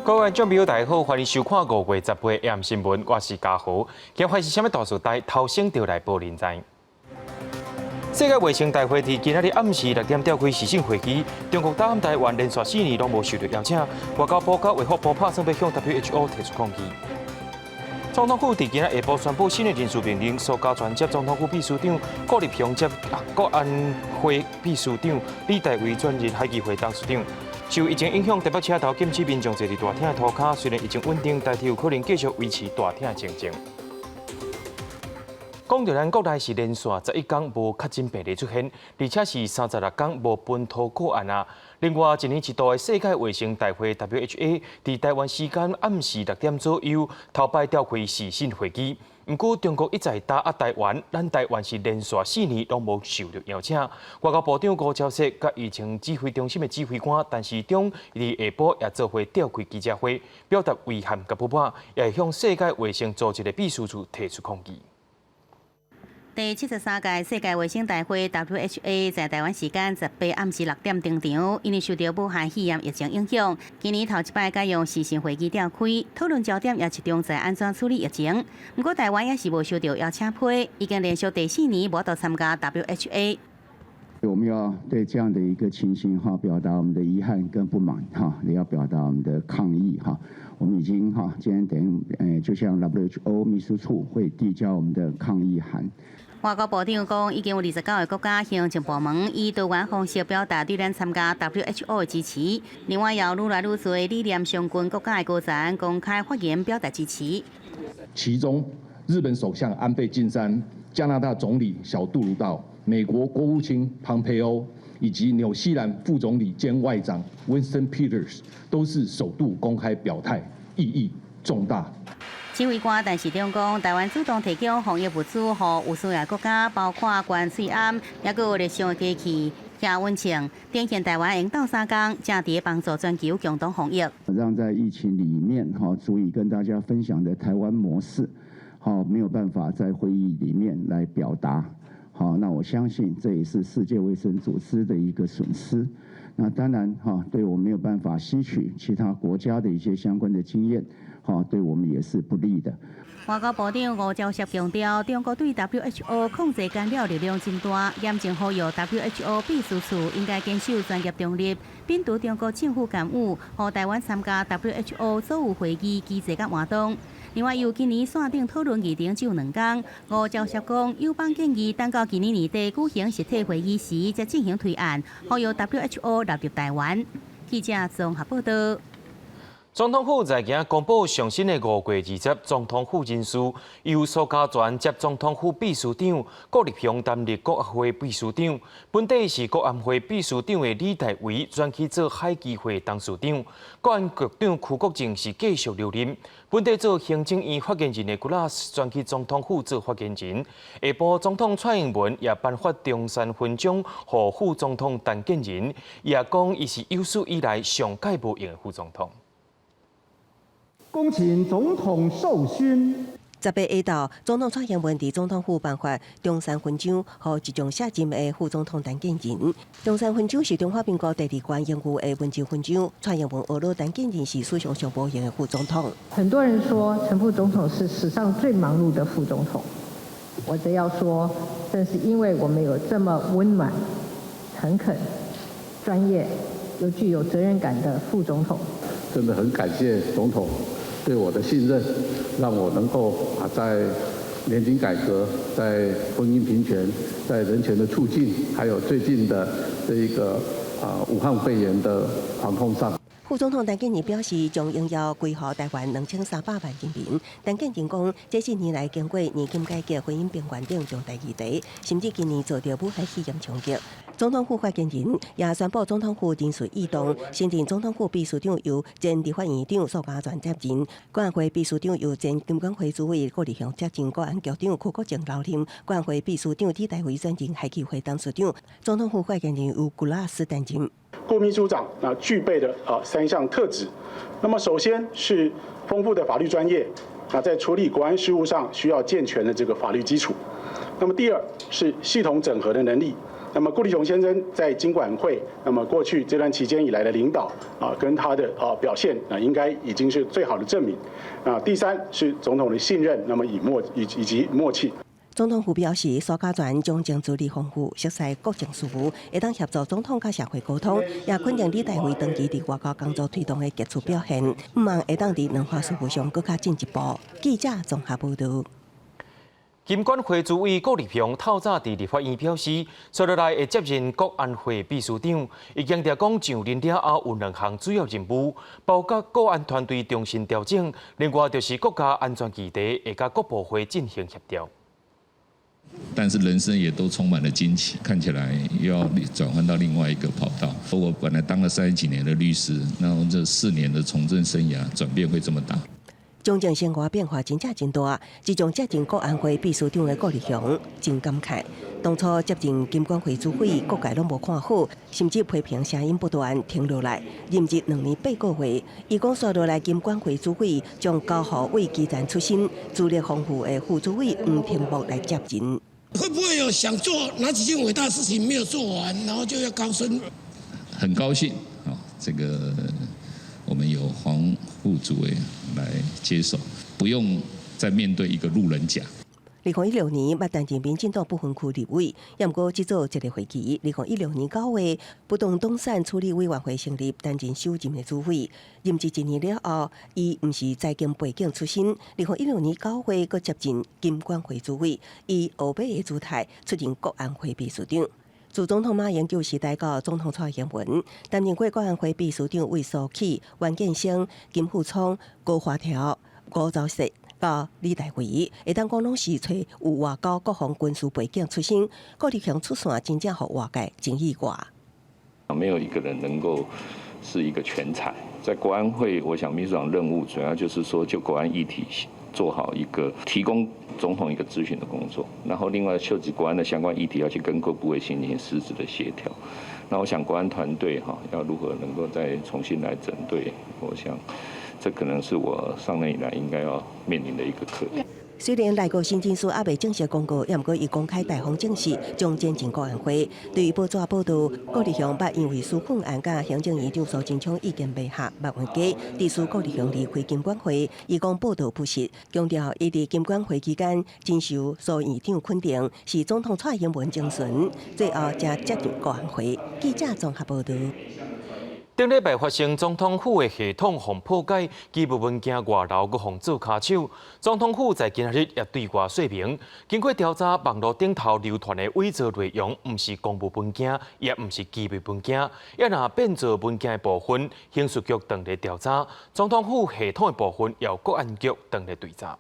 各位觀眾朋友，大家好，歡迎收看5月18 AM 新聞，我是嘉豪。今日發生啥物大事代，頭先就來報您知。世界衛生大會佇今仔日暗時6點召開視訊會議，中國打壓台灣連續4年攏無受著邀請，外交部佮衛福部拍算欲向 WHO 提出抗議。總統府佇今仔下晡宣布新的人事命令，蘇嘉全接總統府秘書長，顧立雄接國安會秘書長，李大維轉任海基會董事長。受疫情影響，台北車頭禁止民眾坐佇大廳塗跤，雖然疫情穩定，但是有可能繼續維持大廳情形。講著咱國內是連續11工無確診病例出現，而且是36工無本土個案啊。另外，一年一度的世界衛生大會 WHA 佇台灣時間暗時6點左右頭擺召開視訊會議。毋過中國一再打壓台灣，咱台灣是連續4年攏無受著邀請。外交部長吳釗燮佮疫情指揮中心的指揮官陳時中佇下晡也做伙召開記者會，表達遺憾佮不滿，也向世界衛生組織的秘書處提出抗議。第73屆世界衛生大會 WHA 在台灣時間18暗時6點登場，因為受著武漢肺炎疫情影響，今年頭一擺改用視訊會議召開，討論焦點也集中在按怎處理疫情。毋過台灣也是無收著邀請批，已經連續第四年無得參加 WHA。我們要對這樣的一個情形哈，表達我們的遺憾跟不滿哈，也要表達我們的抗議哈。我們已經哈，今天等於就向 WHO 秘書處會遞交我們的抗議函。外交部長講，已經有29個國家向政部門以多元方式表達對咱參加 WHO 的支持。另外，有愈來愈濟理念相近國家的高層公開發言表達支持。其中，日本首相安倍晉三、加拿大總理小杜魯道、美國國務卿龐培歐以及紐西蘭副總理兼外長 Winston Peters 都是首度公開表態，意義重大。指揮官陳時中講，台灣主動提供防疫物資予有需要國家，包括關稅案，抑閣有熱傷的機器、加溫槍，展現台灣會當鬥相共，正佇幫助全球共同防疫。讓在疫情裡面哈，足以跟大家分享的台灣模式，好，沒有辦法在會議裡面來表達。好，那我相信這也是世界衛生組織的一個損失。那當然哈，對我們沒有辦法吸取其他國家的一些相關的經驗。吼，對我們也是不利的。外交部長吳釗燮強調，中國對 WHO 控制干擾力量真大，嚴正呼籲 WHO 秘書處應該堅守專業中立，摒除中國政府干預，予台灣參加 WHO 所有會議機制佮活動。另外，由今年線頂討論議程只有2工，吳釗燮講，友邦建議等到今年年底舉行實體會議時，才進行推案，呼籲 WHO 納入台灣。記者綜合報道。總統府在今公布上新的5月20總統府人事，由蘇嘉全接總統府秘書長，顧立雄擔任國會秘書長，本底是國安會秘書長的李大維轉去做海基會董事長，國安局長邱國正是繼續留任，本底做行政院發言人的古拉斯轉去總統府做發言人，下晡總統蔡英文也頒發中山勳章予副總統陳建仁，伊也講伊是有史以來上蓋無閒的副總統。恭請總統授勳。18下晝，總統蔡英文佇總統府頒發中山勳章，予即將卸任的副總統陳建仁。中山勳章是中華民國第二懸榮譽的文職勳章。蔡英文呵咾陳建仁是史上上無閒的副總統。很多人說陳副總統是史上最忙碌的副總統，我則要說，正是因為我們有這麼溫暖、誠懇、專業又具有責任感的副總統。真的很感謝總統對我的信任，讓我能夠啊在年金改革、在婚姻平權、在人權的促進，還有最近的這一個啊武漢肺炎的防控上。副總統陳建仁表示，將榮耀歸予台灣2300萬人民。陳建仁講，這四年來經過年金改革、婚姻平權等重大議題，甚至今年遭著武漢肺炎衝擊。總統府發言人也宣布總統府人事異動，新任總統府秘書長由前立法院長蘇嘉全接任，國安會秘書長由前金管會主委顧立雄接任，國安局長邱國正留任，國安會秘書長李大維轉任海基會董事長。總統府發言人由古拉斯擔任。顧秘書長啊，具備的啊三項特質。那麼首先是豐富的法律專業啊，在處理國安事務上需要健全的這個法律基礎。那麼第二是系統整合的能力。那麼顧立雄先生在金管會，那麼過去這段期間以來的領導啊，跟他的表現啊，應該已經是最好的證明。啊，第三是總統的信任，那麼以及默契。總統府表示，蘇嘉全將資歷豐富，熟悉國政事務，會當協助總統佮社會溝通，也肯定李大維長期佇外交工作推動的傑出表現，向望會當佇兩岸事務上閣較進一步。記者綜合報導。金管會主委顧立雄透早佇立法院表示，紲落來會接任國安會秘書長。伊強調講，上任了後有兩項主要任務，包括國安團隊重新調整，另外就是國家安全議題會佮各部會進行協調。但是人生也都充滿了驚奇，看起來又要轉換到另外一個跑道。我本來當了30幾年的律師，那我這4年的從政生涯轉變會這麼大。從政生活變化真正真大，自從接任國安會秘書長的顧立雄真感慨，當初接任金管會主委，各界攏無看好，甚至批評聲音不斷，停落來任職2年8個月。伊講紲落來金管會主委將交予為基層出身、資歷豐富的副主委黃天牧來接任。會不會有想做哪幾件偉大事情沒有做完，然後就要高升？很高興啊，這個我們有黃副主委來接手，不用再面對一個路人甲。2016年，捌擔任民進黨不分區立委，也毋過只做一個會期。2016年9月，不動黨產處理委員會成立，擔任首任的主委。任職一年了後，伊毋是財經背景出身。2016年9月，閣接任金管會主委，以烏馬的姿態出任國安會秘書長。自總統馬英九時代到總統蔡英文擔任過國安會秘書長，為蘇起、袁建生、金溥聰、高華條、吳釗燮到李大維，會當講攏是揣有外交、國防、軍事背景出身，顧立雄出線真正予外界真意外。沒有一個人能夠是一個全才。在國安會，我想秘書長任務主要就是說，就國安議題做好一個提供總統一個諮詢的工作，然後另外涉及國安的相關議題，要去跟各部會進行實質的協調。那我想國安團隊哈，要如何能夠再重新來整隊，我想這可能是我上任以來應該要面臨的一個課題。雖然內閣新人事猶未正式公告，也毋過已公開大方證實將前進國安會。對於報紙報道，顧立雄捌因為紓困案佮行政院長蘇貞昌意見袂合，捌冤家，致使顧立雄離開金管會。伊講報道不實，強調伊佇金管會期間真受蘇院長肯定，是總統蔡英文徵詢，最後才接任國安會。記者綜合報道。頂禮拜發生總統府的系統予破解，機密文件外流，閣予做跤手。總統府在今仔日也對外說明，經過調查，網路頂頭流傳的偽造內容，毋是公務文件，也毋是機密文件。也若變造文件的部分，刑事局正咧調查；總統府系統的部分，由國安局正咧追查。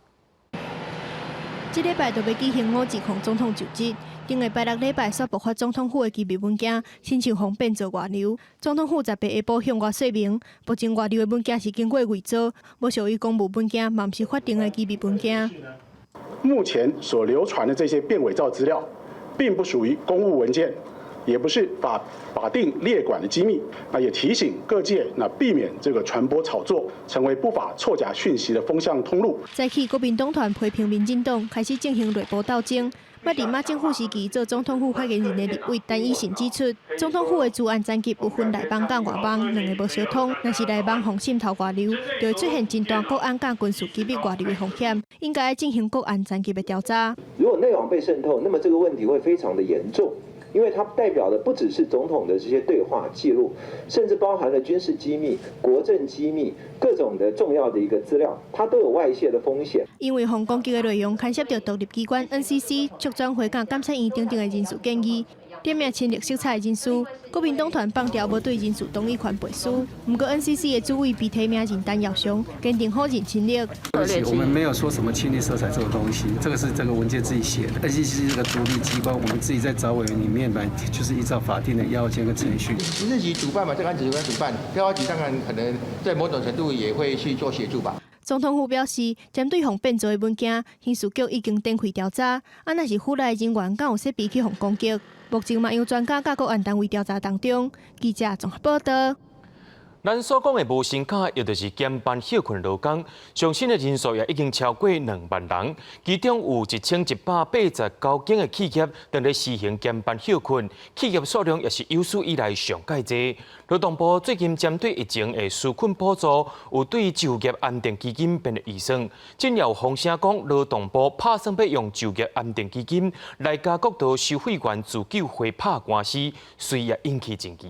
這禮拜就欲舉行520總統就職。頂下拜六禮拜煞爆發總統府的機密文件，親像予變造外流。總統府18下晡向外說明，目前外流的文件是經過偽造，無屬於公務文件，嘛毋是法定的機密文件。目前所流傳的這些變偽造資料，並不屬於公務文件，也不是法定列管的機密。那也提醒各界，那避免這個傳播炒作，成為不法錯假訊息的風向通路。早起國民黨團批評民進黨開始進行內部鬥爭。捌佇馬政府時期做總統府發言人的立委陳以信指出，總統府的資安層級有分內網佮外網兩个無相通，若是內網予滲透外流，就會出現真大國安佮軍事機密外流的風險，應該進行國安層級的調查。如果內網被滲透，那麼這個問題會非常的嚴重，因為它代表的不只是總統的這些對話記錄，甚至包含了軍事機密、國政機密、各種的重要的一個資料，它都有外洩的風險。因為予攻擊的內容牽涉到獨立機關 NCC、促轉會佮監察院等等的人事建議，點名親綠色彩的人士，國民黨團放調無對人事動議權背書。毋過 NCC 的主委被提名人陳耀祥堅定否認親綠。對不起，我們沒有說什麼親綠色彩這種東西，這個是這個文件自己寫的。NCC 是一個獨立機關，我們自己在找委員裡面來，就是依照法定的要件跟程序。行政局主辦嘛，這個案子由他主辦，調查局當然可能在某種程度也會去做協助吧。總統府表示，針對予變造的文件，刑事局已經展開調查。啊，若是府內人員敢有設備去予攻擊，目前嘛由專家佮國安單位調查當中。記者綜合報道。咱所講的無薪假，也就是減班歇睏勞工，上新的人數也已經超過2萬人，其中有1189間的企業正咧實行減班歇睏，企業數量也是有史以來上蓋濟。勞動部最近針對疫情的紓困補助，有對就業安定基金編列預算，進有風聲講勞動部拍算欲用就業安定基金來共國道收費員自救會拍官司，隨也引起爭議。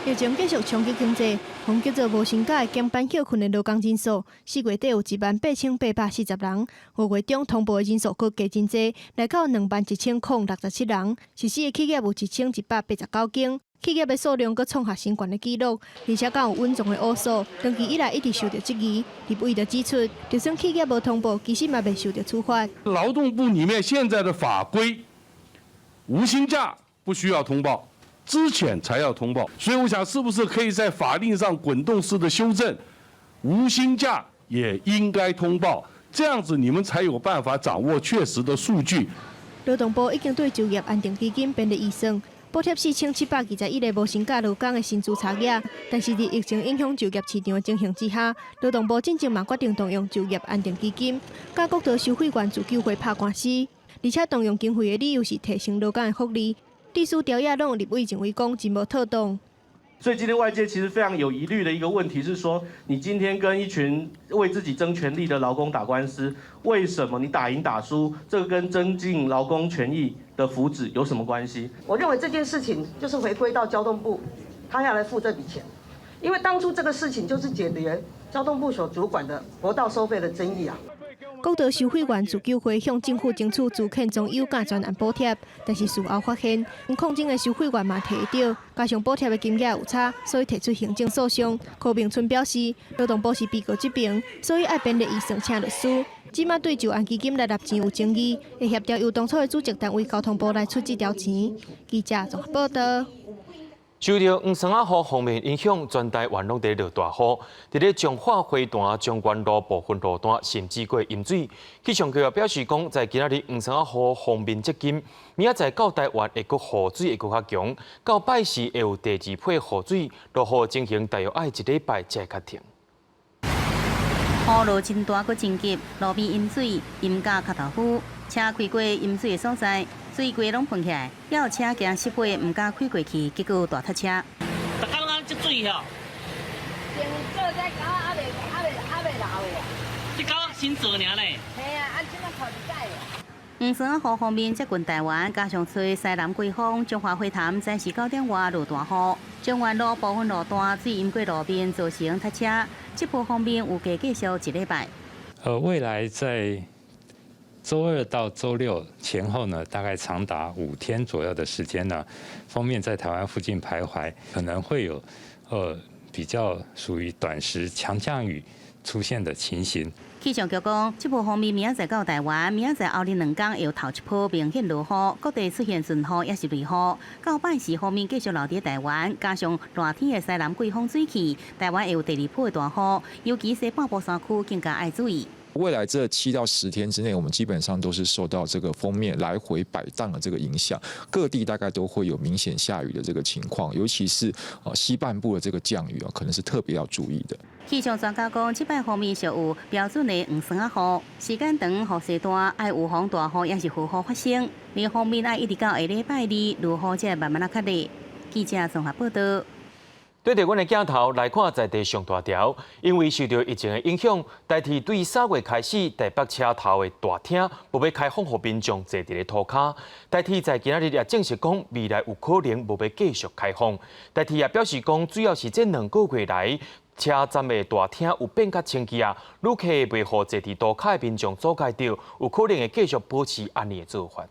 疫情繼續衝擊經濟，予叫做無薪假減班歇睏的勞工人數，4月底有18,840人，5月中通報的人數閣加真濟，來到21,067人。實施的企業有1189間，企業的數量閣創下新懸的紀錄，而且敢有隱藏的烏數，長期以來一直受到質疑。立委就指出，就算企業無通報，其實嘛袂受到處罰。勞動部裡面現在的法規，無薪假不需要通報。資遣才要通報，所以我想是不是可以在法令上滾動式的修正，無薪假也應該通報，這樣子你們才有辦法掌握確實的數據。勞動部已經對就業安定基金編列預算，補貼4721個無薪假勞工的薪資差額，但是佇疫情影響就業市場的情形之下，勞動部進前嘛決定動用就業安定基金，佮國道收費員自救會拍官司，而且動用經費的理由是提升勞工的福利。律師刁亞朗立委認為講真無妥當。所以今天外界其實非常有疑慮的一個問題是說，你今天跟一群為自己爭權利的勞工打官司，為什麼你打贏打輸，這個跟增進勞工權益的福祉有什麼關係？我認為這件事情就是回歸到交通部，他要來付這筆錢，因為當初這個事情就是解決交通部所主管的國道收費的爭議啊。國道收費員自救會向政府爭取資遣中有價專案補貼，但是事後發現，抗爭的收費員嘛提會著，加上補貼的金額有差，所以提出行政訴訟。柯明春表示，勞動部是被告這邊，所以愛編列預算請律師。這馬對就安基金來納錢有爭議，會協調由當初的主責單位交通部來出這條錢。記者綜合報道。受著黃酸仔雨鋒面影響，全台灣攏佇落大雨。佇咧彰化花壇、中原路部分路段，甚至閣淹水。氣象局也表示講，在今仔日黃酸仔雨鋒面接近，明仔載到台灣會閣雨水會閣較強，到拜四會有第二批雨水，落雨情形大約愛一禮拜才會較停。雨落真大，閣真急，路邊淹水，淹甲跤頭膚，車開過淹水的所在，水規攏噴起來，也有車驚失火，毋敢開過去，結果大塞車。逐工攏積水吼。先做這溝仔猶未流的。這溝仔新做爾呢。嘿啊，啊這馬頭一擺。黃酸仔雨鋒面接近台灣，加上吹西南季風，彰化花壇早時9點外落大雨，中原路部分路段水淹過路面，造成塞車。這波鋒面預計繼續一禮拜。未來在週二到週六前後呢，大概長達5天左右的時間呢，鋒面在台灣附近徘徊，可能會有比較屬於短時強降雨出現的情形。氣象局講，這波鋒面明仔載到台灣，明仔載後日兩工會有頭一波明顯落雨，各地出現陣雨抑是雷雨。到拜四鋒面繼續留佇台灣，加上熱天的西南季風水氣，台灣會有第二波的大雨，尤其西半部山區更加愛注意。未來這7到10天之內，我們基本上都是受到這個鋒面來回擺盪的這個影響，各地大概都會有明顯下雨的這個情況，尤其是西半部的這個降雨啊，可能是特別要注意的。氣象專家講，這擺鋒面屬有標準的黃酸仔雨，時間長、雨勢大，愛預防大雨抑是豪雨發生。而鋒面愛一直到下禮拜二落雨才會慢慢仔較弱。記者綜合報道。對著阮的鏡頭來看，在地上大條，因為受著疫情的影響，台鐵對3月開始，台北車頭的大廳無欲開放予民眾坐佇咧塗跤。台鐵在今仔日也證實講，未來有可能無欲繼續開放。台鐵也表示講，主要是這2個月來，車站的大廳有變較清潔啊，旅客袂予坐佇塗跤的民眾阻礙著，有可能會繼續保持按呢的做法。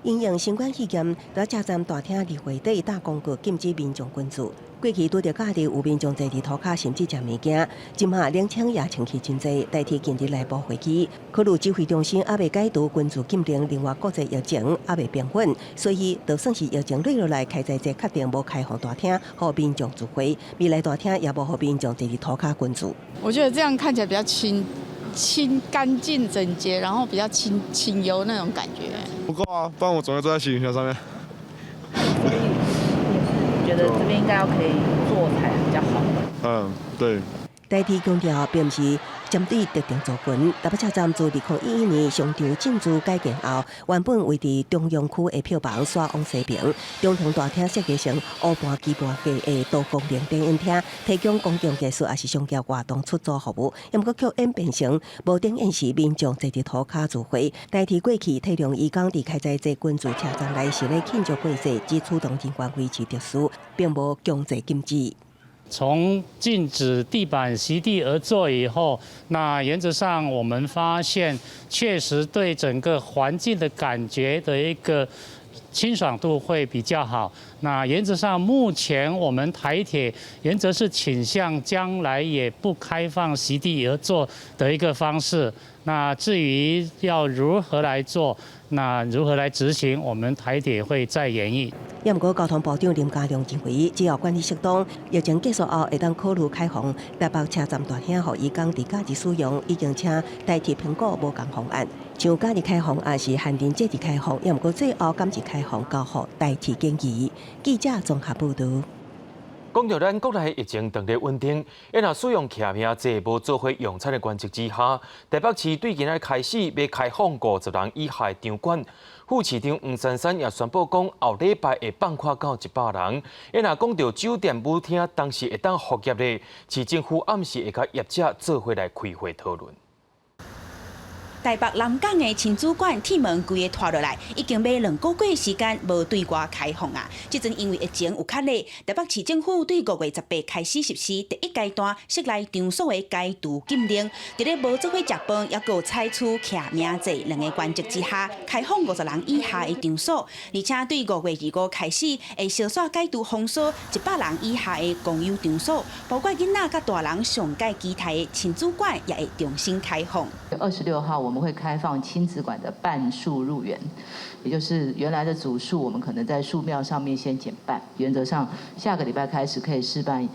因應新冠肺炎，佇車站大廳2月底大公告禁止民眾群聚。過去拄著假日有民眾坐佇塗跤，甚至食物件。這馬冷清也清氣真濟，台鐵近日內部會議，考慮指揮中心猶未解除群聚禁令，另外國際疫情猶未平穩，所以就算是疫情落落來，開在這確定無開放大廳，予民眾聚會，未來大廳也無予民眾坐佇塗跤群聚。我覺得這樣看起來比較清清乾淨整潔，然後比較清清幽那種感覺。不夠啊，不然我總會坐在行李箱上面。所以你是覺覺得這邊應該要可以做才比較好。嗯，對。台鐵強調，並毋是針對特定族群。台北車站自2011年商場整治改建後，原本位佇中央區的票房徙往西爿，中庭大廳設計成烏盤基盤架的多功能電影廳，提供公共藝術抑是商業活動出租服務。毋過卻演變成無電影時民眾坐佇塗跤聚會。台鐵過去體諒移工佇開在坐軍事車站內是咧慶祝過節，只出動人員維持秩序，並無強制禁止。從禁止地板席地而坐以後，那原則上我們發現確實對整個環境的感覺的一個清爽度會比較好。那原則上目前我們台鐵原則是傾向將來也不開放席地而坐的一個方式。那至於要如何來做，那如何來執行，我們台鐵會再研議。也毋過交通部長林佳龍認為，只要管理適當，疫情結束後會當考慮開放台北車站大廳，予移工佇假日使用，已經請台鐵評估無仝方案。像假日開放抑是限定節日開放，也毋過最後敢是開放交予台鐵建議。記者綜合報導。講著咱國內疫情當咧穩定，若使用記名制無做伙用餐的原則之下，台北市對今仔開始欲開放50人以下的場館。副市長黃珊珊也宣布講，後禮拜會放寬到100人。若講著酒店舞廳當時會當復業咧，市政府暗時會佮業者做伙來開會討論。台北南港的親子館鐵門規个拖落來，已經欲2個月時間無對外開放啊！這陣因為疫情有較熱，台北市政府對5月18開始實施第一階段室內場所的解除禁令，佇咧無做伙食飯，抑閣採取記名制兩个原則之下，開放50人以下的場所，而且對5月25開始會相紲解除封鎖100人以下的公有場所，包括囡仔佮大人上蓋期待的親子館也會重新開放。 26號我們會開放親子館的半數入園，也就是原來的組數，我們可能在數量上面先減半。原則上，下個禮拜開始可以試辦，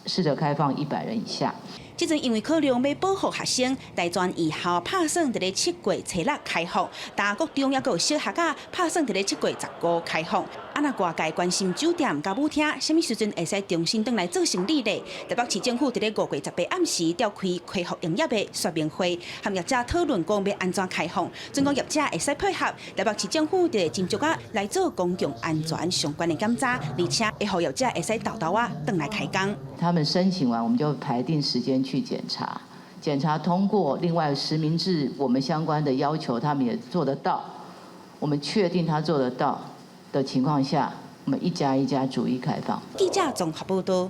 試着開放100人以下。這陣因為考量欲保護學生，大專藝校拍算佇咧7月初六開放，大國中抑閣有小學仔拍算佇咧7月15開放。啊，若外界關心酒店佮舞廳，啥物時陣會使重新轉來做生理咧？台北市政府佇咧5月18暗時召開恢復營業的說明會，和業者討論講欲按怎開放，準講業者會使配合台北市政府佇咧斟酌仔來做公共安全相關的檢查，而且會予業者會使沓沓仔轉來開工。他們申請完，我們就排定時間去檢查，檢查通過，另外實名制我們相關的要求，他們也做得到，我們確定他做得到的情況下，我們一家一家逐一開放。記者綜合報道。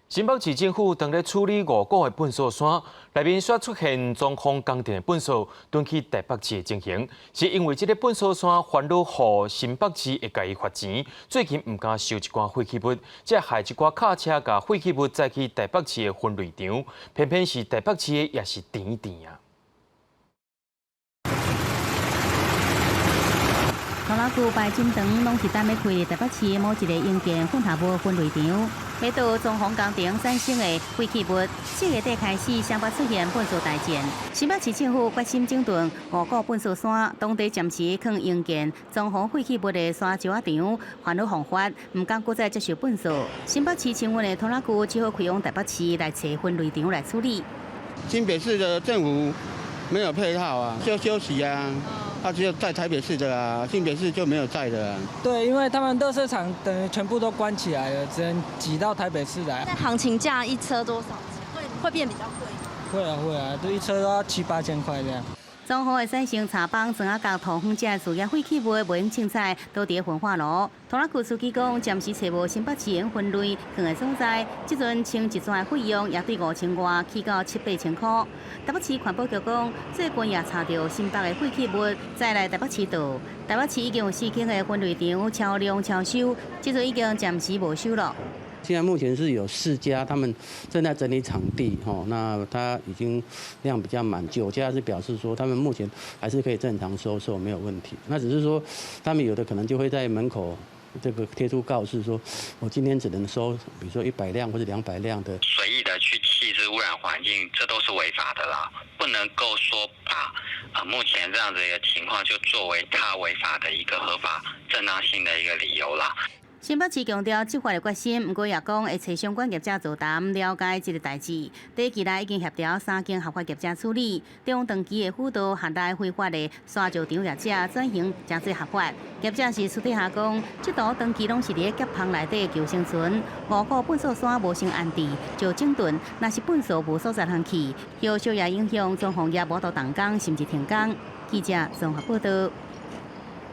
新北市政府當咧處理五股的糞埽山，內面煞出現裝潢工程的糞埽轉去台北市的情形，是因為這个糞埽山煩惱予新北市會共伊罰錢，最近毋甘收一寡廢棄物，才害一寡卡車共廢棄物載去台北市的分類場，偏偏是台北市的也是甜甜啊。拖拉機排真長，攏是等欲開台北市某一个營建混合物分類場，欲倒裝潢工程產生的廢棄物，4月底開始，雙北出現糞埽大戰。新北市政府決心整頓五股糞埽山，當地暫時囥營建裝潢廢棄物的沙石仔場，煩惱方法，毋敢閣再接受糞埽。新北市清運的拖拉機只好開往台北市來揣分類場來處理。新北市的政府沒有配套啊，就休息啊。他只有在台北市的啊，新北市就沒有載的啊。對，因為他們垃圾場等於全部都關起來了，只能擠到台北市來。那行情價一車多少錢？會變比較貴？會啊會啊，都一車都要七八千塊這樣。裝潢會產生柴幫磚仔佮塗園這事業廢棄物袂用凊彩，倒佇焚化爐。拖拉機司機講，暫時揣無新北市用分類囥的所在，這陣清一逝的費用也對5000外起到七八千箍。台北市環保局講，最近也查著新北的廢棄物載來台北市倒，台北市已經有四間的分類場超量超收，這陣已經暫時無收了。現在目前是有四家，他們正在整理場地，吼，那他已經量比較滿。9家是表示說，他們目前還是可以正常收售，沒有問題。那只是說，他們有的可能就會在門口這個貼出告示，說我今天只能收，比如說100輛或者200輛的。隨意的去棄置污染環境，這都是違法的啦，不能夠說把啊目前這樣子一個情況就作為他違法的一個合法正當性的一個理由啦。新北市強調執法的決心，毋過也講會揣相關業者座談，了解這個代誌。短期內已經協調三間合法業者處理，中長期的輔導現代非法的沙石場業者轉型成做合法。業者是私底下講，這道長期攏是佇咧夾縫內底求生存。五股糞埽山無先安置，就整頓，若是糞埽無所在通去，有小也影響裝潢業無度動工，甚至停工。記者綜合報道。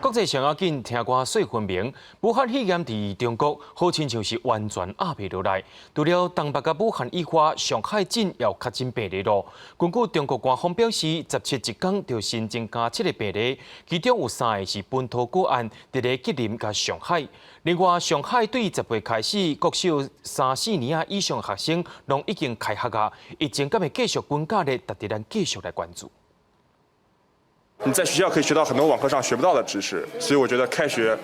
國際上要緊，聽歌細分明。武漢肺炎佇中國好親像是完全壓袂落來。除了東北佮武漢以外，上海鎮也有確診病例囉。根據中國官方表示，17一工就新增加七个病例，其中有三个是本土個案，佇咧吉林佮上海。另外，上海對10月開始，國小三四年仔以上學生攏已經開學啊。疫情敢會繼續滾加咧，值得咱繼續來關注。你在學校可以學到很多網課上學不到的知識，所以我覺得開學，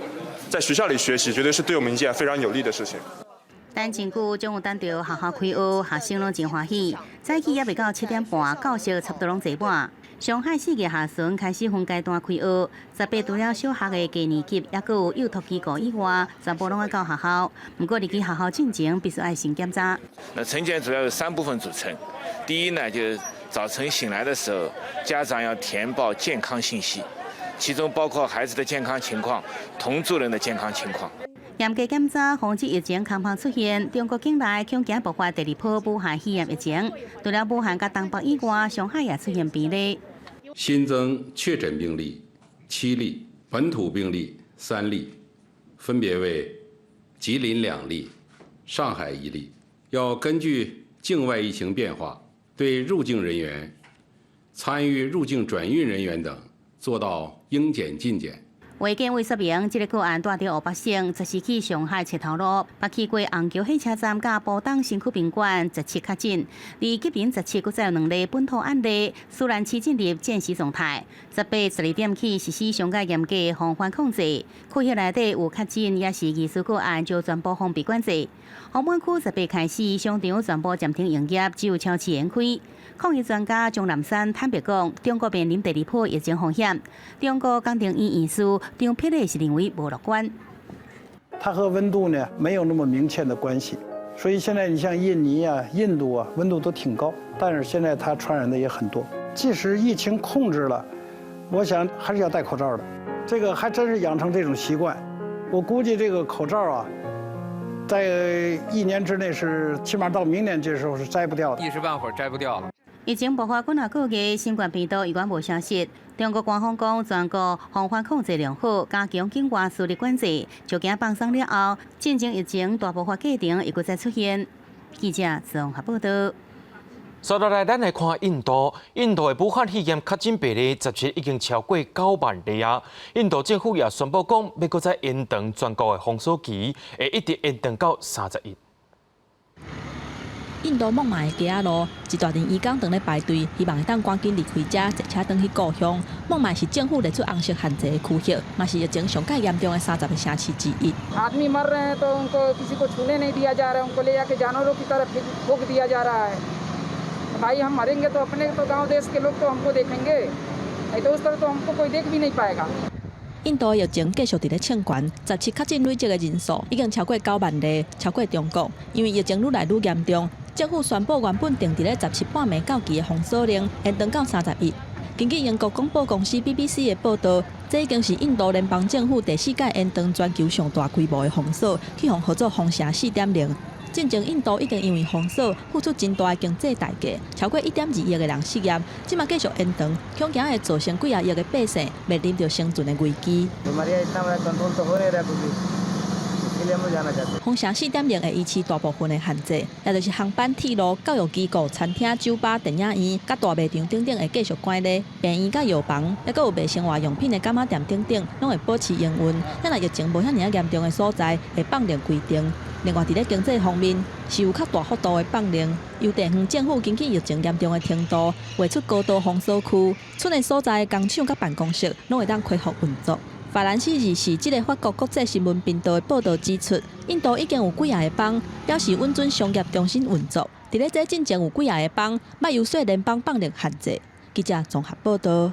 在學校裡學習絕對是對我們一件非常有利的事情。等真久，終於等著學校開學，學生攏真歡喜。早起猶未到7點半，教室差不多攏坐滿。上海4月下旬開始分階段開學，18除了小學的低年級，猶閣有幼托機構以外，全部攏愛到學校。毋過入去學校進前，必須愛先檢查。那晨檢主要有三部分組成，第一呢，就是早晨醒來的時候，家長要填報健康信息，其中包括孩子的健康情況、同住人的健康情況。嚴格檢查，防止疫情空芳出現。中國境內恐驚爆發第二波武漢肺炎疫情。除了武漢佮東北以外，上海也出現病例。新增確診病例7例，本土病例3例，分別為吉林2例、上海1例。要根據境外疫情變化，對入境人員、參與入境轉運人員等做到應檢盡檢。衛健委說明，這个個案蹛佇湖北省，就是去上海揣頭路，捌去過虹橋火車站佮浦東新區賓館，十七確診。而吉林十七閣再有兩例本土案例，舒蘭市進入戰時狀態。18、12點起實施上蓋嚴格防範控制，區域內底有確診抑是疑似個案，就全部封閉管制。洪門區十八開始，商場全部暫停營業，只有超市延開。抗疫專家鍾南山坦白講，中國面臨第二波疫情風險。中國工程院院士張丕烈是認為無樂觀。它和溫度呢沒有那麼明顯的關係，所以現在你像印尼啊、印度啊，溫度都挺高，但是現在它傳染的也很多。即使疫情控制了，我想還是要戴口罩的。這個還真是養成這種習慣。我估計這個口罩啊，在一年之內是起碼到明年這時候是摘不掉的。一時半會兒摘不掉了。疫情爆發幾若個月，新冠病毒依然無消失。中國官方講，全國防範控制良好，加強境外輸入管制，就驚放鬆了後，進前疫情大爆發過程會閣再出現。記者綜合報道。接落來，咱來看印度。印度的武漢肺炎確診病例17已經超過9萬例啊！印度政府也宣布講，欲閣再延長全國的封鎖期，會一直延長到30日。印度孟買的街仔路，一大陣移工佇咧排隊，希望會當趕緊離開遮，坐車轉去故鄉。孟買是政府列出紅色限制的區域，嘛是疫情上蓋嚴重的30个城市之一。 आदमी मर रहे हैं तो उनको किसी को छूने नहीं दिया जा रहा है, उनको ले जाके जानवरों की तरह फूंक दिया जा रहा है। भाई हम मरेंगे तो अपने तो गांव देश के लोग तो हमको देखेंगे, नहीं तो उस तरह तो हमको कोई देख भी नहीं पाएगा。印度疫情繼續佇咧衝懸，十七確診累積的人數已經超過9萬例，超過中國。因為疫情愈來愈嚴重，政府宣布原本定佇咧17半暝到期的封鎖令延長到30日。根據英國廣播公司 BBC 的報導，這已經是印度聯邦政府第四擺延長全球上大規模的封鎖，去予號做封城4.0。進前印度已經因為封鎖付出真大的經濟代價，超過1.2億个人失業。這馬繼續延長，恐驚會造成幾仔億个百姓面臨著生存的危機。封城4.0會維持大部分的限制，也就是航班、鐵路、教育機構、餐廳、酒吧、電影院、佮大賣場等等會繼續關閉。病院佮藥房，猶閣有賣生活用品的柑仔店等等，攏會保持營運。但若疫情無遐爾仔嚴重的所在，會放任規定。另外，佇咧經濟方面，是有較大幅度的放任，由地方政府根據疫情嚴重的程度，劃出高度封鎖區，村的所在工廠佮辦公室攏會當恢復運作。法蘭西24這个法國國際新聞頻道的報導指出，印度已經有幾仔个邦表示允准商業中心運作。佇咧這進前有幾仔个邦，欲遊說聯邦放令限制。記者綜合報導。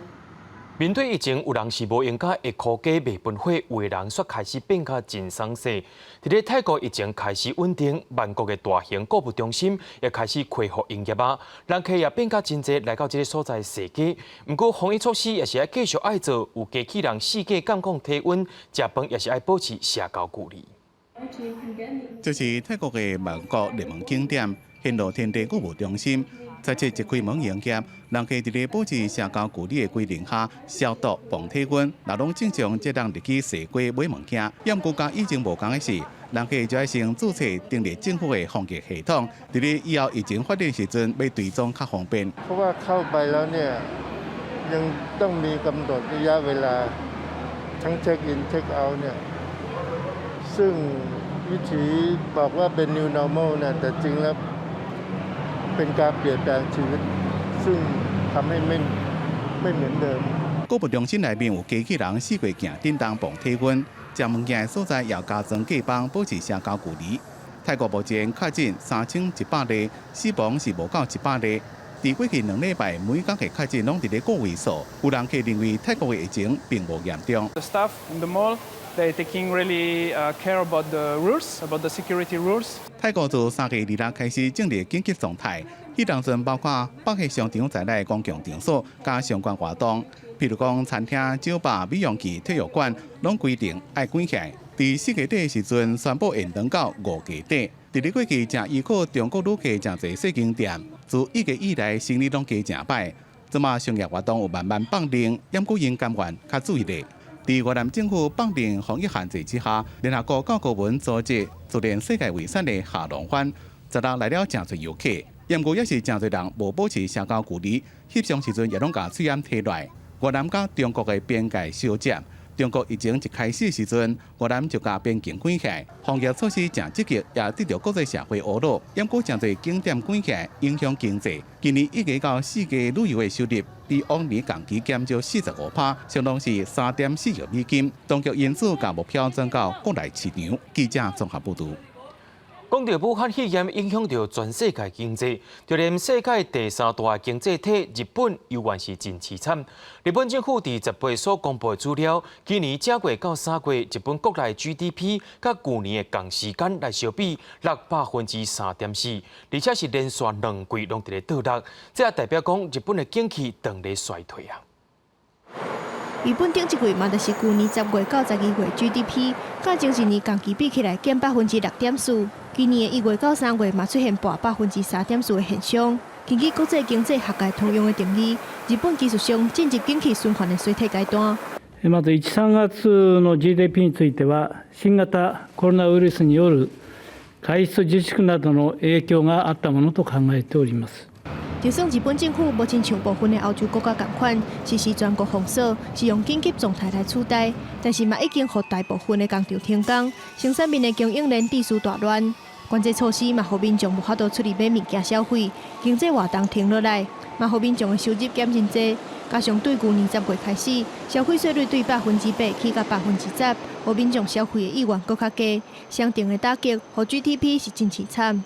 面對疫情，有人是無閒佮會箍雞袂分火，有的人煞開始變較真鬆懈。佇咧泰國疫情開始穩定，曼谷的大型購物中心也開始恢復營業啊，人客也變較真濟來到這个所在踅街。毋過防疫措施也是愛繼續愛做，有機器人四界監控體溫，食飯也是愛保持社交距離。這是泰國的曼谷熱門景點天樂天地購物中心。十七一開門營業，人客佇咧保持社交距離的規定下消毒、磅體溫，若攏正常，才通入去踅街買物件。毋過佮以前無仝的是，人客就愛先註冊登入政府的防疫系統，佇咧以後疫情發展時陣，欲追蹤較方便。 เพราะว่าเข้าไปแล้วเนี่ยยังต้องมีกำหนดระยะเวลาทั้งเช็คอินเช็คเอาท์เนี่ยซึ่งวิธีบอกว่าเป็น new normal เนี่ยแต่จริงแล้วเป็นการเปลี่ยนแปลงชีวิตซึ่งทำให้ไม่เหมือนเดิม 購物中心內面有機器人四界行振動磅體溫，食物件的所在也加裝隔板，保持社交距離。泰國目前確診3100例，死亡是無到100例。佇過去2禮拜，每工的確診攏佇咧個位數。有人客認為泰國的疫情並無嚴重。 The staff in the mall, they taking really care about the rules, about the security rules. 泰國自3月26開始進入緊急狀態，彼當陣包括百貨商場在內的公共場所佮相關活動，譬如講餐廳、酒吧、美容院、體育館，攏規定愛關起來。佇4月底的時陣，宣布延長到5月底。佇咧過去，誠依靠中國旅客誠濟細間店，自1月以來生意攏加誠歹。這馬商業活動有慢慢放冗，毋過𪜶甘願較注意咧。佇越南政府放冗防疫限制之下，聯合國教科文組織自然世界遺產的下龍灣，十六來了誠濟遊客，毋過也是誠濟人無保持社交距離，翕相時陣也攏共喙罨提來。越南佮中國的邊界相接，中國疫情一開始時陣，越南就共邊境關起來，防疫措施誠積極，也得著國際社會呵咾。毋過誠濟景點關起來，影響經濟。今年1月到4月旅遊的收入比往年同期減少45%，相當是3.4億美金。當局因此共目標轉到國內市場。記者綜合報導。講著武漢肺炎影響著全世界經濟，就連世界第三大經濟體日本，猶原是真淒慘。日本政府佇18所公布的資料，今年正月到3月，日本國內 GDP 佮舊年的仝時間來相比，落3.4%，而且是連續兩季攏佇咧倒落，這也代表講日本的景氣正咧衰退啊。日本頂一季嘛，就是舊年10月到12月 GDP，佮前一年仝期比起來減6.4%。今年的1月到3月嘛出現跋3.4%的現象。根據國際經濟學界通用的定義，日本技術上進入景氣循環的衰退階段。まず1、3月の GDP については、新型コロナウイルスによる外出自粛などの影響があったものと考えております。就算日本政府無親像部分的歐洲國家仝款實施全國封鎖，是用緊急狀態來取代，但是嘛已經予大部分的工廠停工，生產面的供應鏈秩序大亂。管制措施嘛，予民眾無法度出去買物件消費，經濟活動停落來，嘛予民眾的收入減真濟。加上對舊年10月開始，消費稅率對8%起到10%，予民眾消費的意願閣較低，雙重的打擊，予 GDP 是真淒慘。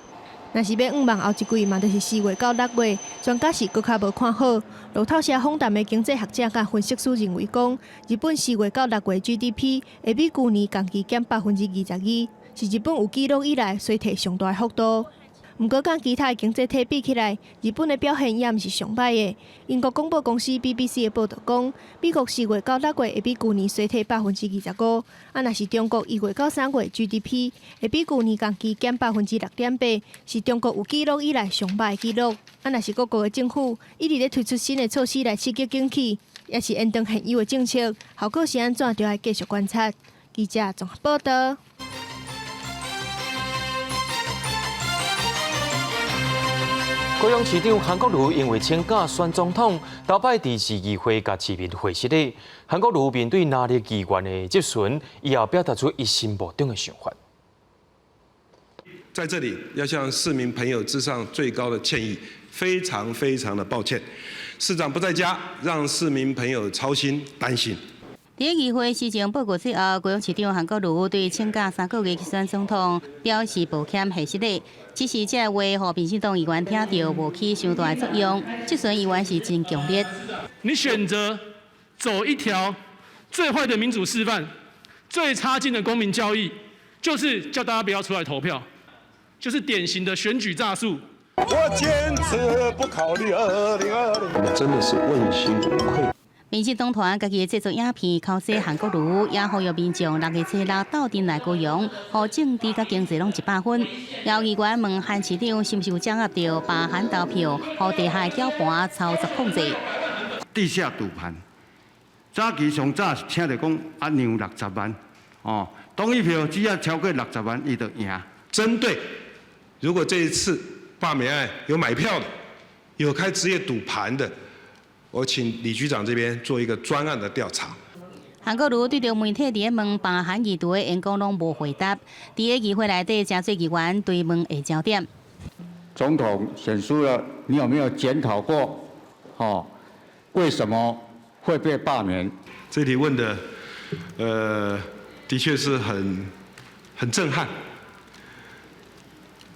若是欲向望後一季嘛，就是4月到6月，專家是閣較無看好。路透社訪談的經濟學者佮分析師認為講，日本4月到6月 GDP 會比舊年仝期減22%，是日本有記錄以來衰退上大的幅度。毋過，佮其他的經濟體比起來，日本的表現也毋是上䆀的。英國廣播公司 BBC 的報導講，美國4月到6月會比舊年衰退25%，啊，若是中國1月到3月 GDP 會比舊年仝期減6.8%，是中國有記錄以來上䆀的紀錄。啊，若是各國的政府一直咧推出新的措施來刺激景氣，抑是延長現有的政策，效果是按怎，就愛繼續觀察。記者綜合報導。高雄市長韓國瑜因為請假選總統，頭擺佇市議會共市民會失禮。韓國瑜面對藍綠議員的質詢，伊也表達出伊心目中的想法。在這裡要向市民朋友致上最高的歉意，非常非常的抱歉，市長不在家，讓市民朋友操心擔心。佇議會施政報告之後，高雄市長韓國瑜對請假3個月去選總統表示抱歉，謝失禮。只是這話，予民進黨議員聽著無起傷大的作用，質詢議員是真強烈。你選擇走一條最壞的民主示範、最差勁的公民教育，就是叫大家不要出來投票，就是典型的選舉詐術。我堅持不考慮2020。我們真的是問心無愧。民進黨團家己製作影片，考試韓國瑜，也呼籲民眾六月初六鬥陣來高雄，予政治佮經濟攏100分。有議員問韓市長是毋是有掌握著罷韓投票，予地下攪盤操作控制？地下賭盤，早期上早是聽著講啊，讓60萬，哦，同意票只要超過六十萬，伊就贏。針對如果這一次罷免案有買票的，有開職業賭盤的，我請李局長這邊做一個專案的調查。韓國瑜對著媒體佇咧問罷韓議題的演講攏無回答。佇咧議會內底，誠濟議員追問的焦點。總統選輸了，你有沒有檢討過？哦，為什麼會被罷免？這題問的，的確是很震撼。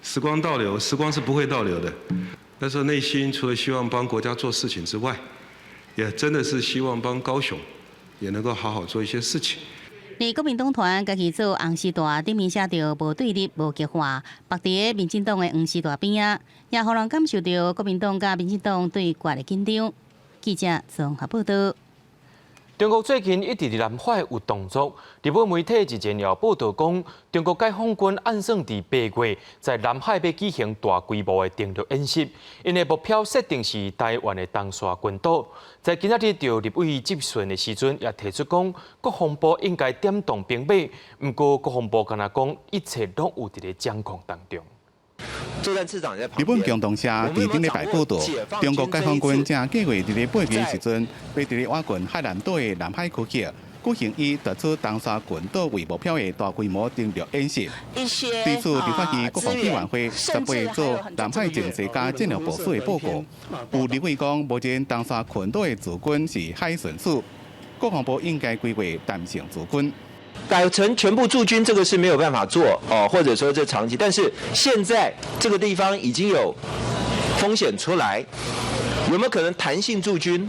時光倒流，時光是不會倒流的。那時候內心除了希望幫國家做事情之外，也真的是希望幫高雄也能夠好好做一些事情。而國民黨團家己做紅絲帶，頂面寫著無對立、無極化，縛佇咧民進黨的黃絲帶邊仔，也予人感受著國民黨佮民進黨對決的緊張。記者綜合報道。中國最近一直佇南海有動作，日本媒體日前也報道講，中國解放軍按算佇8月在南海欲舉行大規模的登陸演習，𪜶的目標設定是台灣的東沙群島。在今仔日著立委質詢的時陣，也提出講，國防部應該點動兵馬，毋過國防部敢若講，一切攏有佇咧掌控當中。日本共同社佇頂禮拜報道，中國解放軍正計劃佇咧8月時陣，欲佇咧倚近海南島的南海區域，舉行以奪取東沙群島為目標的大規模登陸演習。對此，立法院國防委員會18做南海情勢佮戰略部署的報告。有立委講，目前東沙群島的駐軍是海巡署，國防部應該規劃彈性駐軍。改成全部駐軍，這個是沒有辦法做哦，或者說這長期。但是現在這個地方已經有風險出來，有沒有可能彈性駐軍？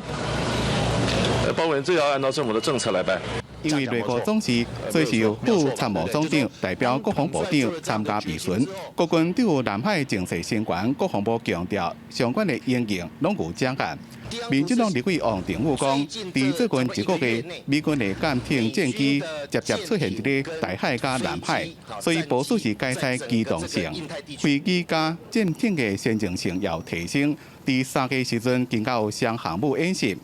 包括這要按照政府的政策來辦。因為內閣總辭，所以是由副參謀總長代表國防部長參加備詢。國軍對南海情勢相關，國防部強調相關的因應攏有掌握。民進黨立委王定宇講，佇最近一個月，美軍的艦艇戰機捷捷出現佇咧台海佮南海，所以部署是改採機動性，飛機佮艦艇的先進性要提升。佇3月時陣，更加有雙航母演習。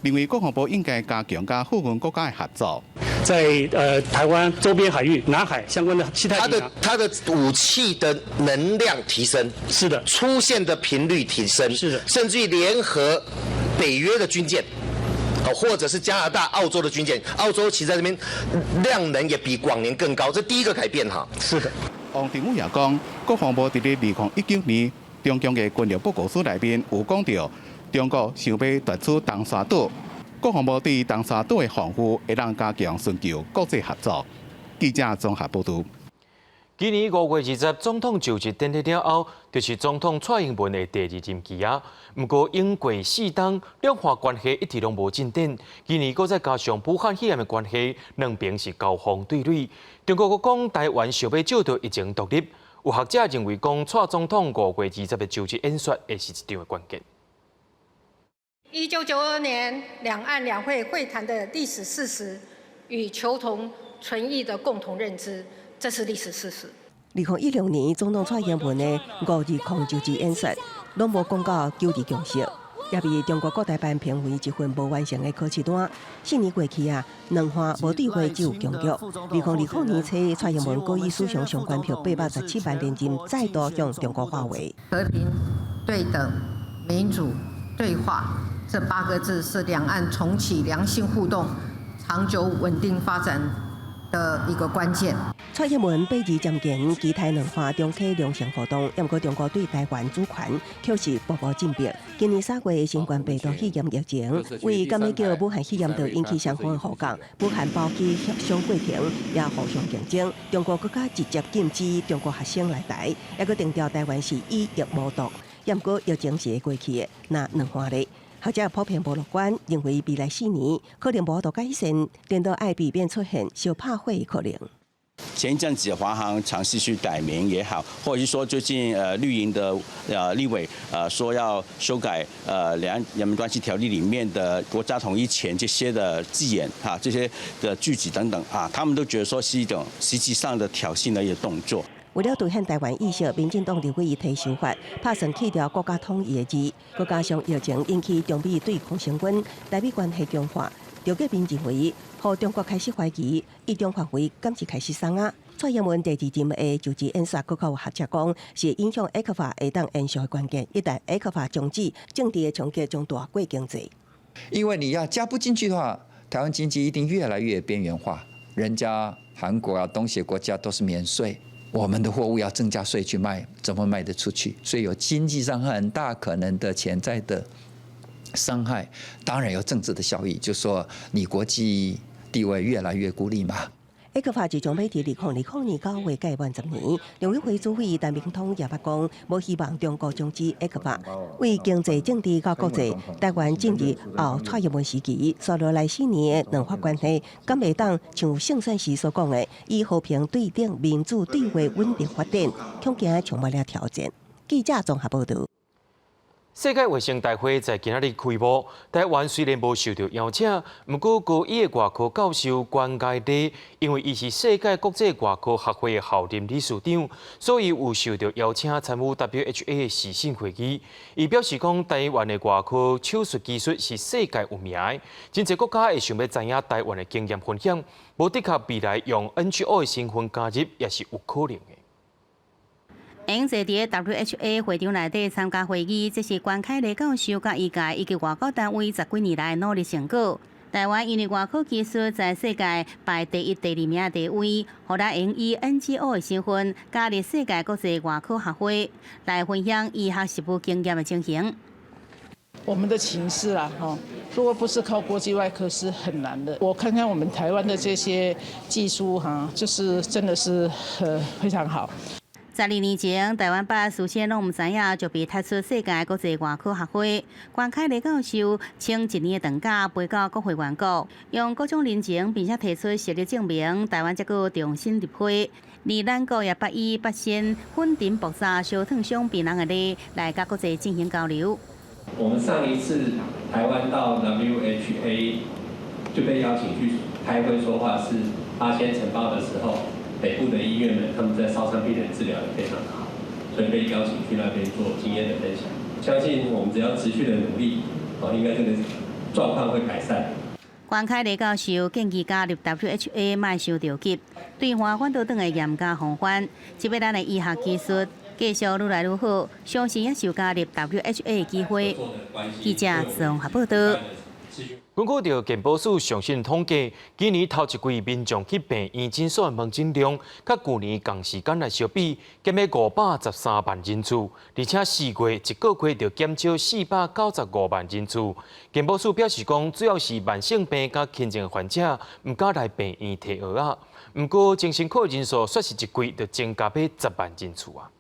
認為國防部應該加強佮附近國家的合作，在台灣周邊海域、南海相關的其他，它的武器的能量提升，是的，出現的頻率提升，是的，甚至於聯合北約的軍艦，或者是加拿大、澳洲的軍艦，澳洲其實在這邊量能也比往年更高，這第一個改變哈。是的，王定宇也講，國防部佇咧2019年中共的軍力報告書內面有講著。中國想欲奪取東沙島，國防部對東沙島的防護會當加強尋求國際合作。記者綜合報道。今年5月20總統就職典禮了後，就是總統蔡英文的第二任期啊。毋過，經過4冬，兩岸關係一直攏無進展。今年閣再加上武漢肺炎的關係，兩邊是交鋒對壘。中國閣講台灣想欲藉著疫情獨立，有學者認為講蔡總統5月20的就職演說會是一場的關鍵。 1992年兩岸兩會會談的歷史事實與求同存異的共同認知，這是歷史事實。 2016年總統蔡英文的5.20就職演說，攏無講到九二共識，也被中國國台辦評為一份無完成的考試單。4年過去啊，兩岸無對話只有僵局。2020年初，蔡英文閣以史上上懸票817萬連任，再度向中國發話。和平、對等、民主、對話。這八個字是兩岸重啟良性互動、長久穩定發展的一個關鍵。蔡英文八二針前期待兩岸重啟良性互動，毋過中國對台灣主權卻是步步進逼。今年3月新冠病毒肺炎疫情，為敢欲叫武漢肺炎就引起雙方的互槓，武漢包機協商過程也互相競爭。中國閣較直接禁止中國學生來台，猶閣定調台灣是以疫謀獨。毋過疫情是會過去的，那兩岸咧？學者普遍無樂觀，認為未來4年可能無法度改善，顛倒愛避免出現燒拍火的可能。前一陣子華航嘗試去改名也好，或者是說最近綠營的立委說要修改兩岸人民關係條例裡面的國家統一前這些的字眼哈，這些的句子等等啊，他們都覺得說是一種實際上的挑釁的一個動作。為了凸顯台灣意識，民進黨立委提修法，拍算去掉國家統一的字，閣加上疫情引起中美對抗升溫，台美關係強化，劉國民認為，予中國開始懷疑，移動範圍敢是開始鬆啊。蔡英文第二任的就職演說，閣較有學者講，是影響 ECFA 會當延續的關鍵。一旦 ECFA 終止，政治的衝擊將大過經濟。因為你要加不進去的話，台灣經濟一定越來越邊緣化。人家韓國啊、東協國家都是免稅，我們的貨物要增加稅去賣，怎麼賣得出去？所以有經濟上很大可能的潛在的傷害，當然有政治的效益，就是說你國際地位越來越孤立嘛。 ECFA 自從欲佇2000年9月屆滿10年，陸委會主委陳明通也捌講，無希望中國終止 ECFA。為經濟、政治佮國際，台灣進入後蔡英文時期，紲落來4年的兩法關係，敢會當像勝選時所講的，以和平、對等、民主、對話、穩定發展，恐驚充滿了挑戰。記者綜合報導。世界衛生大會在今仔日開幕，台灣雖然無受著邀請，毋過高醫的外科教授關佳麗，因為伊是世界國際外科學會的候任理事長，所以有受著邀請參與 WHA 的視訊會議。伊表示講，台灣的外科手術技術是世界有名的，真濟國家會想欲知影台灣的經驗分享，無的確未來用 NGO 的身份加入也是有可能的。會用坐佇 WHA 會場內底參加會議，這是關凱麗教授佮醫界以及外交單位十幾年來努力成果。台灣因為外科技術在世界排第一、第二名的地位，予咱會用以 NGO 的身份加入世界國際外科學會，來分享醫學實務經驗的情形。我們的情勢啊，哈，如果不是靠國際外科是很難的。我看看我們台灣的這些技術，哈，就是真的是非常好。12年前，台灣捌事先攏毋知影，就被踢出世界國際外科學會。關凱麗教授請一年的長假飛到國會員國，用各種人情，並且提出實力證明台灣才閣重新入會。而咱國也捌以發生粉塵爆炸燒燙傷病人的例來佮國際進行交流。我們上一次台灣到 WHA 就被邀請去開會說話，是八仙塵爆的時候。北部的醫院們，他們在燒傷病人治療得非常的好，所以被邀請去那邊做經驗的分享。相信我們只要持續的努力，哦，應該這個狀況會改善。關凱麗教授建議加入 WHA，莫傷著急，對岸反倒轉會嚴加防範。這擺咱的醫學技術繼續愈來愈好，相信也是有加入 WHA 的機會。記者綜合報導。根據著健保署上新統計，今年頭一季民眾去病院診所的門診量，佮舊年仝時間來相比，減了513萬人次，而且4月一個月就減少495萬人次。健保署表示講，主要是慢性病佮輕症患者毋敢來病院提藥仔。毋過精神科人數煞是一季就增加欲10萬人次啊。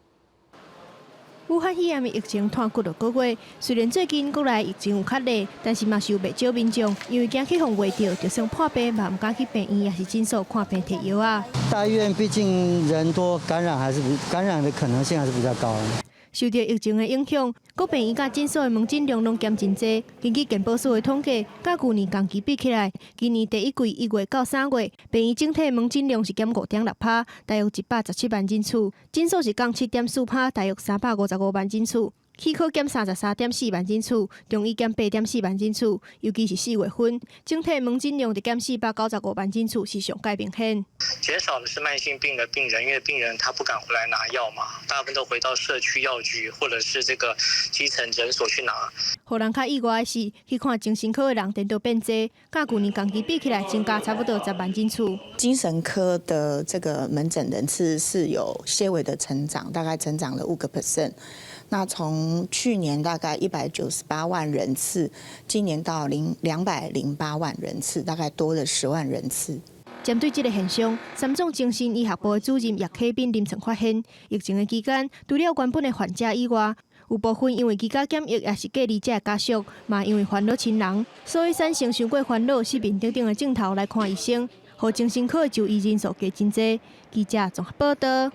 武漢肺炎的疫情拖幾落個月，雖然最近國內疫情有較熱，但是嘛是有袂少民眾因為驚去予穢著，就算破病嘛毋敢去病院，抑是診所看病提藥仔。大醫院畢竟人多，感染還是比感染的可能性還是比較高。受著疫情的影響，各病院佮診所的門診量攏減真濟。根據健保署的統計，佮舊年仝期比起來，今年第一季1月到3月，病院整體門診量是減5.6趴，大約117萬人次；診所是降7.4趴，大約355萬人次。齒科減33.4萬人次，中醫減8.4萬人次，尤其是4月份，整體門診量就減495萬人次，是上蓋明顯。減少的是慢性病的病人，因為病人他不敢回來拿藥嘛，大部分都回到社區藥局或者是這個基層診所去拿。予人較意外的是，去看精神科的人顛倒變濟，佮舊年仝期比起來，增加差不多10萬人次。精神科的這個門診人次是有些微的成長，大概成長了5個 percent。那從去年大概198萬人次，今年到208萬人次，大概多了10萬人次。針對這個現象，三總精神醫學部的主任葉啟斌臨床發現，疫情的期間，除了原本的患者以外，有部分因為居家檢疫，抑是隔離者的家屬，嘛因為煩惱親人，所以產生傷過煩惱，視頻頂頂的鏡頭來看醫生，予精神科的就醫人數加真濟。記者綜合報道。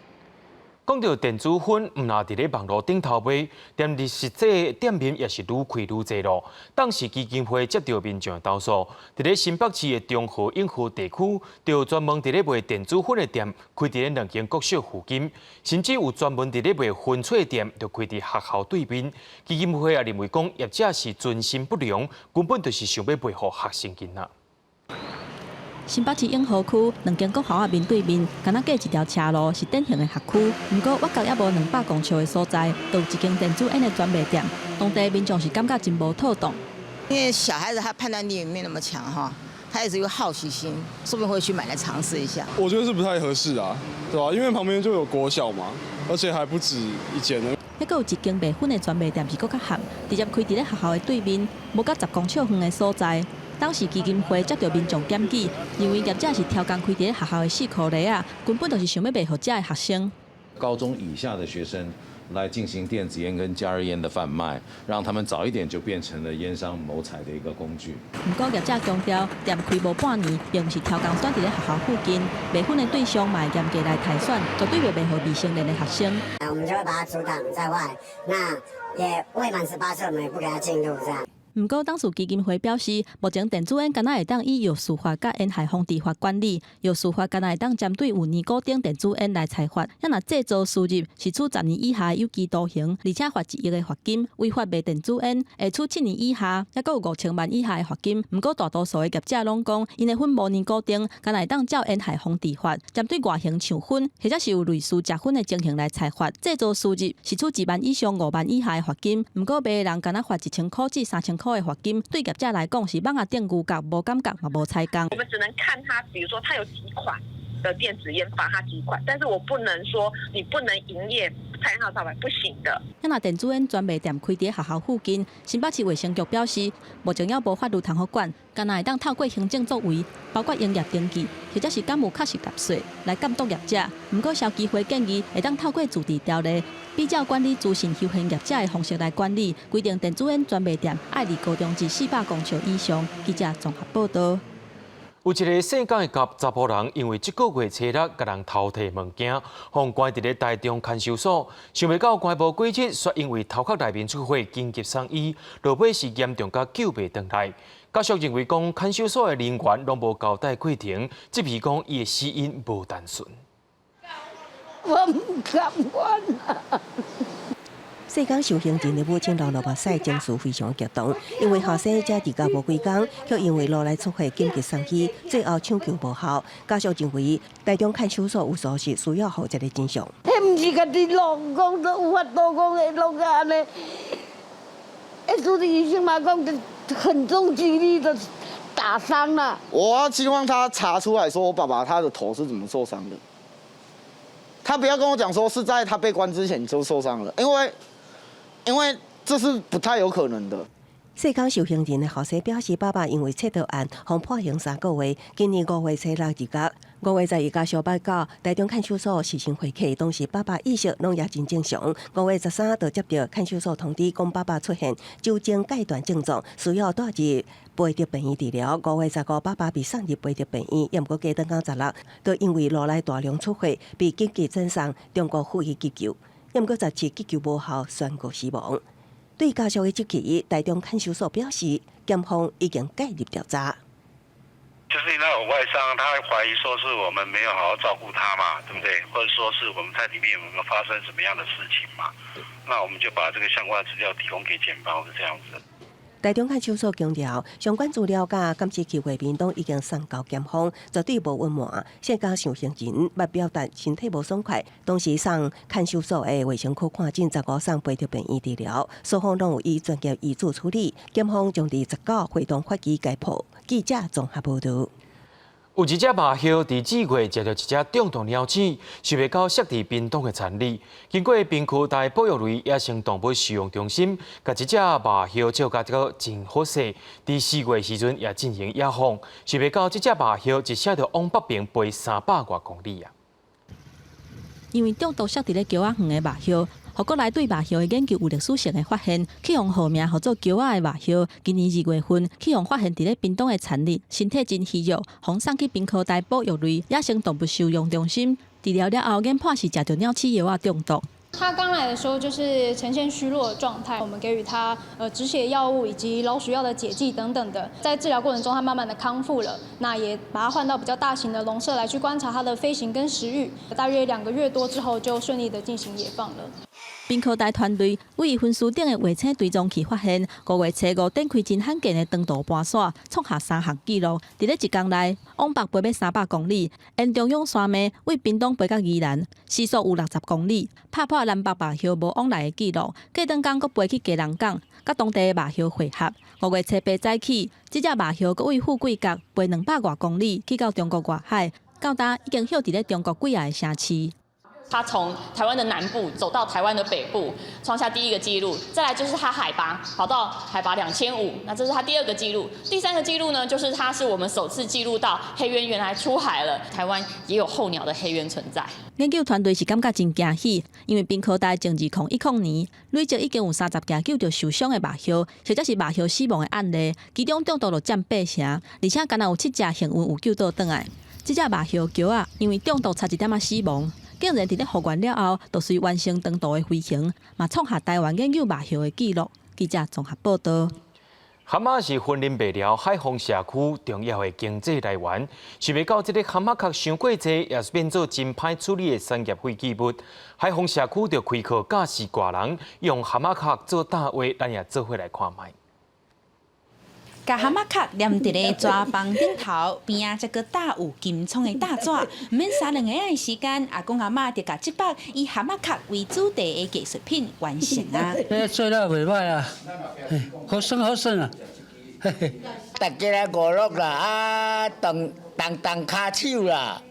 講到電子薰，毋但佇咧網路頂頭賣，踮佇實際店面也是愈開愈濟囉。當時基金會接到民眾投訴，佇咧新北市的中和永和地區，就專門佇咧賣電子薰的店開佇咧兩間國小附近，甚至有專門佇咧賣薰脆店，就開佇學校對面。基金會也認為講業者是存心不良，根本就是想欲賣予學生囡仔。新北市永和區兩間國校仔面對面，敢若隔一條斜路，是典型的學區。毋過，倚角猶無200公尺的所在，就有一間電子菸的專賣店。當地民眾是感覺真無妥當。因為小孩子他判斷力沒那麼強哈，他也是有好奇心，說不定會去買來嘗試一下。我覺得是不太合適啊，對吧？因為旁邊就有國小嘛，而且還不止一間呢。猶閣有一間賣薰的專賣店是閣較譀，直接開佇咧學校的對面，無到10公尺遠的所在。當時基金會接到民眾檢舉，認為業者是刁工開佇咧學校的四箍犁仔，根本就是想欲賣予遮的學生。高中以下的學生來進行電子菸跟加熱菸的販賣，讓他們早一點就變成了菸商謀財的一個工具。毋過業者強調，店開無半年，並毋是刁工選佇咧學校附近，賣薰的對象嘛會嚴格來篩選，絕對袂賣予未成年的學生。我們就會把他阻擋在外，那也未滿18歲，我們也不給他進入這樣。毋過，當事基金會表示，目前電子菸敢若會當以藥事法佮煙害防治法管理，藥事法敢若會當針對有尼古丁電子菸來裁罰。若製造輸入是處10年以下的有期徒刑，而且罰1億的罰金；違法賣電子菸會處7年以下，猶閣有5000萬以下的罰金。毋過，大多數的業者攏講，𪜶的薰無尼古丁，敢若會當照煙害防治法，針對外形像薰或者是有類似食薰的情形來裁罰。製造輸入是處1萬以上5萬以下的罰金。毋過賣的人敢若罰1000箍至3000箍的罰金，對業者來講是蠓仔頂牛角，無感覺嘛無彩工。我們只能看他，比如說他有幾款的電子菸，罰他幾款，但是我不能說你不能營業餐號招牌，不行的。若電子菸專賣店開佇學校附近，新北市衛生局表示，目前猶無法律通予管，敢若會當透過行政作為，包括營業登記，或者是敢有確實納稅來監督業者。毋過消基會建議，會當透過自治條例，比照管理資訊休閒業者的方式來管理，規定電子菸專賣店愛離高中至400公尺以上。記者綜合報道。有一个姓江的查查埔人，因為這個月初六，共人偷提物件，予關佇咧台中看守所。想袂到關無幾日，煞因為頭殼內面出血，緊急送醫，落尾是嚴重甲救袂轉來。家屬認為講，看守所的人員攏無交代過程，質疑講伊的死因無單純。我毋甘願啊！姓江受刑人的母親流落目屎，情緒非常激動，因為後生才佇監無幾工，卻因為顱內出血緊急送醫，最後搶救無效。家屬認為台中看守所有疏失，需要予一个真相。彼毋是家己弄，講都有法度講會弄甲按呢。主治醫生嘛講，很重幾率的打傷啦。我希望他查出來說，我爸爸他的頭是怎麼受傷的。他不要跟我講說是在他被關之前就受傷了，因為這是不太有可能的。姓江受刑人的後生表示，爸爸因為竊盜案，予判刑3個月。今年5月初六入獄，5月11家屬捌到台中看守所視訊會客，當時爸爸意識攏也真正常。5月13就接到看守所通知，講爸爸出現酒精戒斷症狀，需要帶入培德病院治療。5月15，爸爸被送入培德病院，猶毋過隔當天16，就因為顱內大量出血，被緊急轉送中國附醫急救。猶毋過17急救無效，宣告死亡。對家屬的質疑，台中看守所表示，檢方已經介入調查。就是因為有外傷，他懷疑說是我們沒有好好照顧他嘛，對不對？或者說是我們在裡面有沒有發生什麼樣的事情嘛？那我們就把這個相關資料提供給檢方，是這樣子。台中看守所強調，相關資料佮監視器畫面都已經送交檢方，絕對無隱瞞。姓江受刑人捌表達身體無爽快，當時送看守所的衛生科看診，15送培德病院治療，雙方攏有以專業醫師處理。檢方將佇19會同法醫解剖。記者綜合報道。有一隻麻鴞佇4月食著一隻中毒貓鼠，想袂到摔佇屏東的田裡。經過屏區大保育類野生動物收容中心，共這隻麻鴞照顧得真好勢。佇4月時陣也進行野放，想袂到這隻麻鴞一聲就往北邊飛300外公里啊！因為中毒摔佇咧蕎仔園的麻鴞，予國內對鴟鴞的研究有歷史性的發現，去予號名號做橋仔的鴟鴞，今年2月份去予發現佇咧屏東的田裡，身體真虛弱，予送去屏科大保育類野生動物收容中心治療了後，研判是食著鳥鼠藥仔中毒。他剛來的時候就是呈現虛弱的狀態，我們給予他止血藥物以及老鼠藥的解劑等等的，在治療過程中，他慢慢的康復了。那也把他換到比較大型的籠舍來去觀察他的飛行跟食慾。大約2個月多之後，就順利的進行野放了。屏科大團隊位分樹頂的衛星追蹤器發現，5月初五展開真罕見的長途跋涉，創下三項紀錄。佇咧一工內，往北飛欲300公里，沿中央山脈位屏東飛到宜蘭，時速有60公里，拍破南北鴟鴞無往來的紀錄。隔轉工閣飛去基隆港，佮當地的鴟鴞會合。5月初八早起，這隻鴟鴞閣位富貴角飛200外公里，去到中國外海，到今已經歇佇咧中國幾仔个城市。他從台灣的南部走到台灣的北部，創下第一個紀錄。再來就是他海拔跑到海拔2500，那這是他第二個紀錄。第三個紀錄呢，就是他是我們首次記錄到黑鳶原來出海了，台灣也有候鳥的黑鳶存在。研究團隊是感覺真驚喜，因為屏科大從2010年累積已經有30件救著受傷的鴟鴞，或者是鴟鴞死亡的案例，其中中毒就佔八成，而且敢若有七隻幸運有救倒轉來。這隻鴟鴞橋仔因為中毒差一點仔死亡。竟然佇咧復原了後，就隨完成長途的飛行，嘛創下台灣研究鴟鴞的紀錄。記者綜合報道。蚶仔是雲林麥寮海豐社區重要的經濟來源，想袂到這個蚶仔殼傷過濟，也是變做真歹處理的產業廢棄物。海豐社區就開課教示大人用蚶仔殼做搭畫，咱也做伙來看覓。共蚶仔殼黏佇咧紙房頂頭，邊仔才閣搭有金創的搭紙，毋免三兩个仔的時間，阿公阿嬤就共這幅以蚶仔殼為主題的藝術品完成啊！欸，做了袂䆀啊，好耍好耍啊！大家來娛樂啦，啊，動動動跤手啦，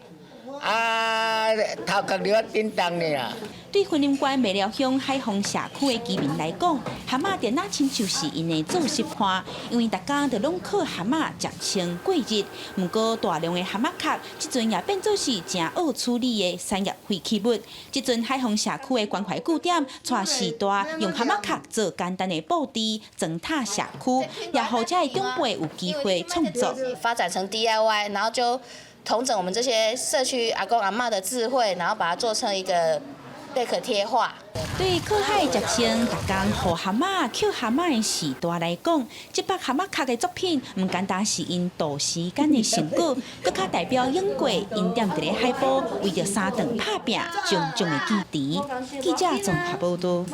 啊，頭殼著愛叮當的啦。對雲林縣麥寮鄉海豐社區的居民來講，蚶仔就若親像是𪜶的做食伴，因為逐工就攏靠蚶仔食撐過日。毋過大量的蚶仔殼，這陣也變做是誠惡處理的產業廢棄物。這陣海豐社區的關懷據點，帶序大用蚶仔殼做簡單的布置，裝塔社區，也予遮的長輩有機會創作，發展成 DIY，然後就統整我們這些社區阿公阿嬤的智慧，然後把它做成一個貝殼貼畫。對靠海食穿，逐工予蚶仔、抾蚶仔的序大來講，這幅蚶仔殼的作品，毋簡單是𪜶度時間的成果，閣較代表永過𪜶踮佇咧海埔為著三頓拍拚種種的記憶。記者綜合報道。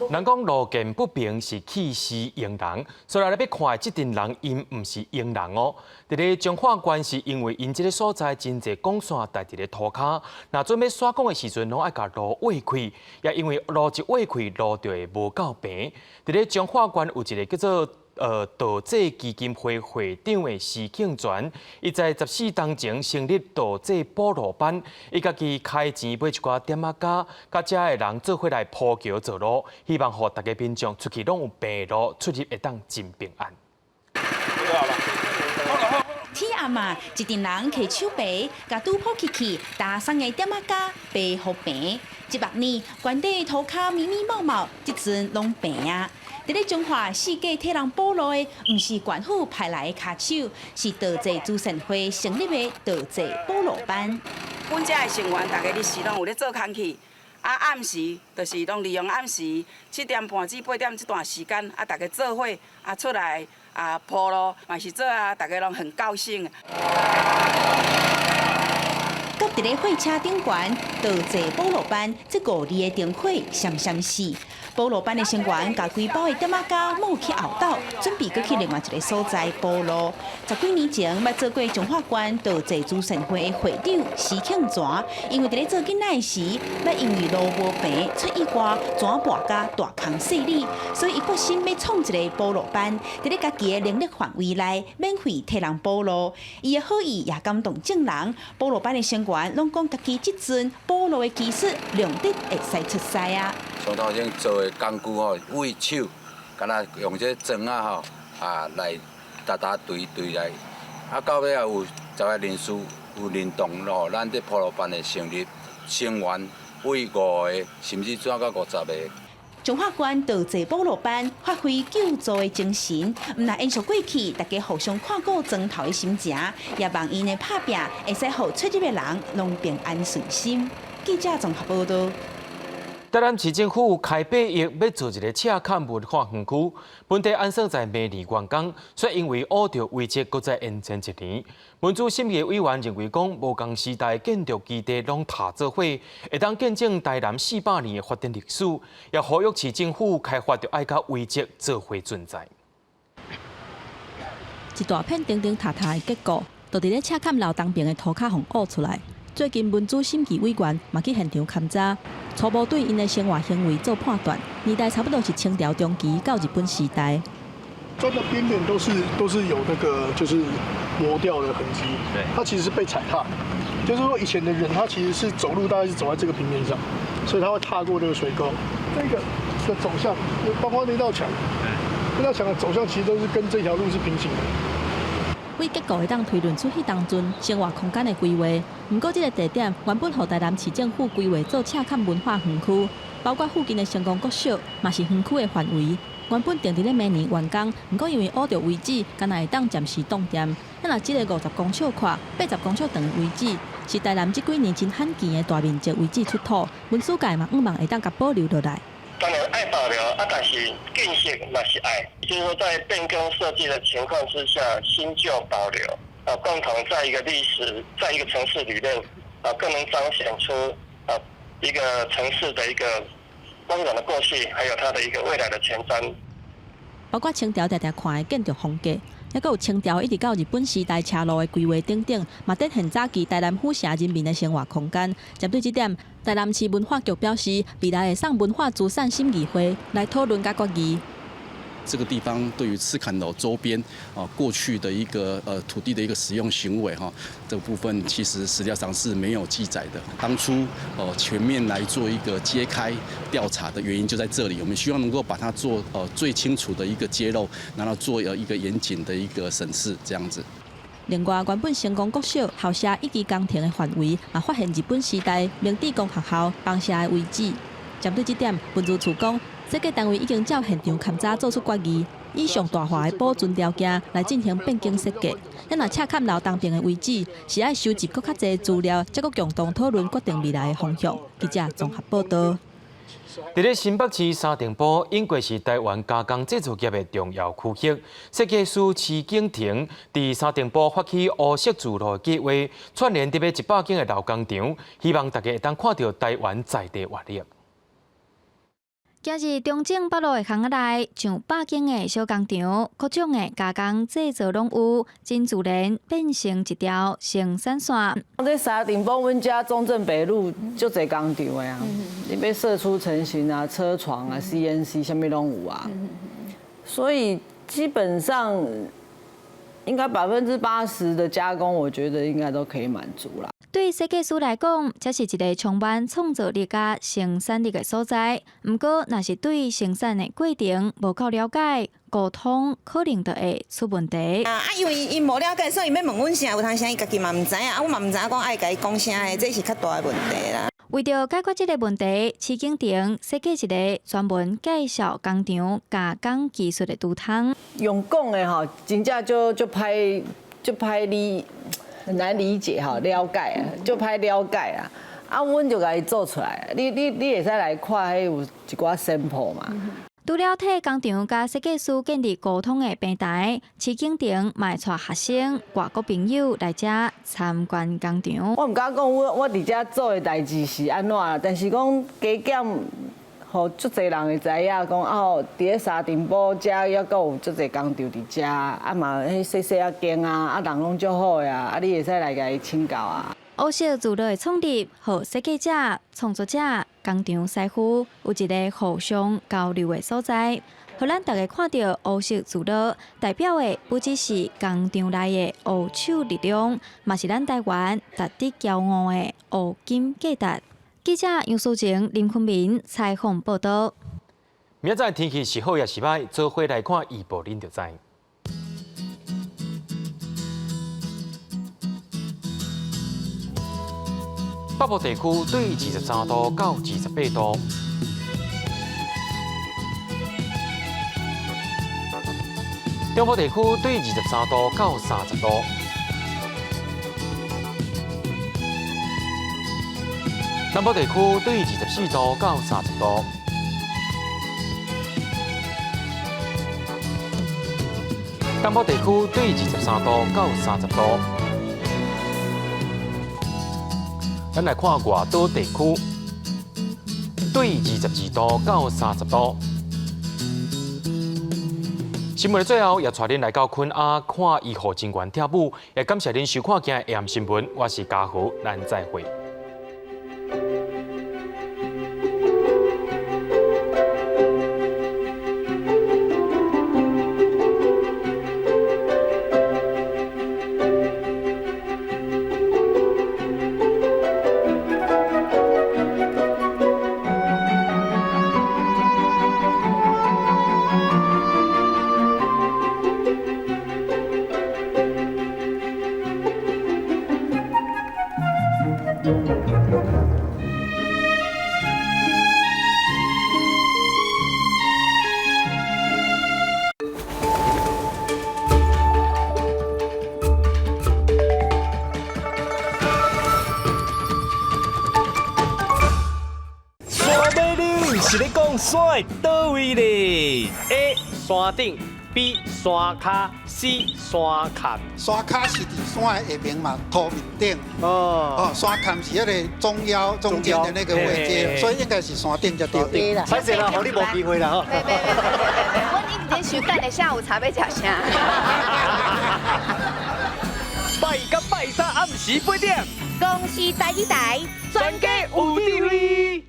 人講路見不平是氣死英人，所以來欲看的這陣人，𪜶毋是英人哦。佇咧彰化縣是因為𪜶這个所在真濟管線埋佇咧塗跤，若準備徙管的時陣，攏愛共路挖開，也因為路一挖開，路就會無夠平。佇咧彰化縣有一个叫做道濟基金會會長的施慶全，伊在14冬前成立道濟補路班，伊家己開錢買一寡點仔膠，佮遮的人做伙來鋪橋做路，希望予逐家民眾出去攏有平路，出入會當真平安。天暗啊，一陣人提手耙，共拄鋪起去，搭送的點仔膠耙予平。這百年，原底塗跤密密茂茂，這陣攏平啊。佇咧彰化四界替人補路的，毋是縣府派來的跤手，是道濟慈善會成立的道濟補路班。阮遮的成員，逐家日時攏有咧做工課，啊暗時就是攏利用暗時7點半至8點這段時間，啊逐家做伙啊出來啊鋪路，嘛是做啊，逐家攏很高興。佮佇咧貨車頂懸，道濟補路班這五字的燈火閃閃爍。補路班的成員共規包的點仔膠抹去後斗，準備閣去另外一个所在補路。十幾年前，捌做過彰化縣道濟慈善會的會長施慶全，因為佇咧做囡仔時，捌因為路無平出意外，逝甲大空細膩，所以伊決心欲創一个補路班，佇咧家己的能力範圍內，免費替人補路。伊的好意也感動眾人，補路班的成員攏講家己這陣補路的技術量得會使出賽啊！像頭前做的工具吼，用手，敢若用這磚仔吼啊來踏踏槌槌來，啊到尾仔有十个人士有認同咯，咱這鋪路班的成立成員為五个，甚至轉到50个。彰化縣道濟補路班發揮救助的精神，毋但延續過去，大家互相看顧床頭的心情，也望𪜶的拍拚會使予出入的人攏平安順心。記者綜合報導。台南市政府開8億欲做一个赤崁文化園區，問題按算在明年完工，卻因為烏著遺跡閣再延前一年。民主審議委員認為講，無仝時代建築基地攏疊做伙，會當見證台南400年的發展歷史，也呼籲市政府開發著愛佮遺跡做伙存在。一大片頂頂塌塌的結構，就佇咧赤崁樓東邊的塗跤予挖出來。最近文資審議委員嘛去現場勘查，初步對𪜶的生活行為做判斷，年代差不多是清朝中期到日本時代。磚的邊邊都是有那個就是磨掉的痕跡，它其實是被踩踏，就是說以前的人他其實是走路大概是走在這個平面上，所以他會踏過這個水溝。這個的走向，包括那道牆，那道牆的走向其實都是跟這條路是平行的。為結構會當推論出彼當陣生活空間的規劃。毋過，這个地點原本予台南市政府規劃做赤崁文化園區，包括附近的成功國小，嘛是園區的範圍。原本定佇咧明年完工，毋過因為烏著遺址，敢若會當暫時凍定。啊，若這个50公尺闊、80公尺長的遺址，是台南這幾年真罕見的大面積遺址出土，文史界嘛向望會當共保留落來。當然愛保留啊，但是建設嘛是愛，就是說在變更設計的情況之下，新舊保留啊，共同在一個歷史，在一個城市裡面啊，更能彰顯出啊一個城市的一個光榮的過去，還有它的一個未來的前瞻。包括清朝常常看的建築風格，抑閣有清朝一直到日本時代車路的規劃等等，嘛展現早期台南府城人民的生活空間。針對這點，台南市文化局表示，未來會送文化資產審議會來討論佮決議。這個地方對於赤崁樓周邊啊過去的一個土地的一個使用行為哈，這個部分其實史料上是沒有記載的。當初全面來做一個揭開調查的原因就在這裡，我們希望能夠把它做最清楚的一個揭露，然後做一個嚴謹的一個審視，這樣子。另外，原本成功國小校舍以及工程的範圍，嘛發現日本時代明治公學校房舍的遺址。針對這點，文資處講，設計單位已經照現場勘查做出決議，以上大化的保存條件來進行變更設計。咱若赤崁樓東邊的位置是愛收集閣較濟資料，才閣共同討論決定未來的方向。記者綜合報導。佇咧新北市三重埔，永過是台灣加工製造業的重要區域。設計師徐景庭佇三重埔發起烏色聚落的計劃，串聯著欲100間的老工廠，希望大家會當看著台灣在地活力。行佇中正北路的巷仔內，上百間的小工廠，各種的加工製造攏有，真自然變成一條生產線。這三重埔，阮遮中正北路足濟工廠的啊，你欲射出成型啊、車床啊、CNC，啥物攏有啊。所以基本上應該80%的加工，我覺得應該都可以滿足啦。對設計師來講，這是一个充滿創造力佮生產力的所在。毋過，若是對生產的過程無夠了解，溝通可能就會出問題。啊，因為𪜶無了解，所以欲問阮啥，有當時伊家己嘛毋知影，啊，阮嘛毋知影講愛共伊講啥的，這是較大的問題啦。為著解決這个問題，徐景庭設計一个專門介紹工廠加工技術的圖通。用講的吼，真正就歹理，很難理解吼，了解啊，就歹了解啊。啊，阮就共伊做出來，你會使來看，彼有一寡 sample 嘛。除了替工廠佮設計師建立溝通的平台，徐景庭嘛會帶學生、外國朋友來遮參觀工廠。我毋敢講，我佇遮做的代誌是按怎，但是講加減，予足濟人會知影講哦，佇咧三重埔遮猶閣有足濟工廠佇遮，啊嘛彼細細仔間啊，啊人攏足好的啊，啊你會使來共伊請教啊。烏色聚落的創立，予設計者、創作者、工廠師傅有一个互相交流的所在，予咱大家看著烏色聚落代表的不只是工廠內的烏手力量，嘛是咱台灣值得驕傲的烏金價值。記者楊淑晴、林坤明採訪報導。明仔載天氣是好抑是䆀，做伙來看預報，恁就知。北部地區對23度到28度。中部地區對23度到30度。南部地區對24度到30度。東部地區對23度到30度。咱來看外島地區，對22度到30度。新聞的最後，也帶恁來到昆阿看醫護人員跳舞，也感謝恁收看今日 AM 新聞，我是嘉豪，咱再會。山尾溜是咧講山的佗位咧？A 山頂，B 山跤，C 山崁。山跤是佇山的下爿嘛，塗面頂。哦，山崁是彼个中腰中間的那個位置，所以應該是山頂才對。歹勢啦，予你無機會啦吼。袂袂袂袂，我已經想等下下午茶欲食啥。拜一拜三暗時八點，公視台語台，全家有智慧。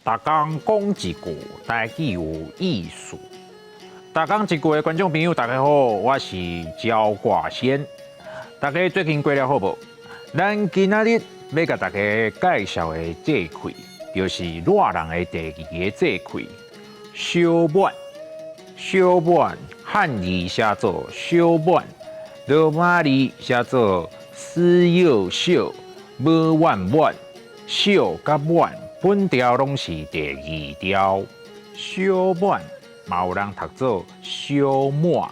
逐工講一句，台語有意思。逐工一句的觀眾朋友，大家好，我是焦掛先。大家最近過了好無？咱今仔日欲共大家介紹的節氣，就是熱人的第二個節氣——小滿。小滿漢字寫做小滿，羅馬字寫做四又小，無滿滿，小佮滿。本調攏是第二調，小滿嘛有人讀做小滿，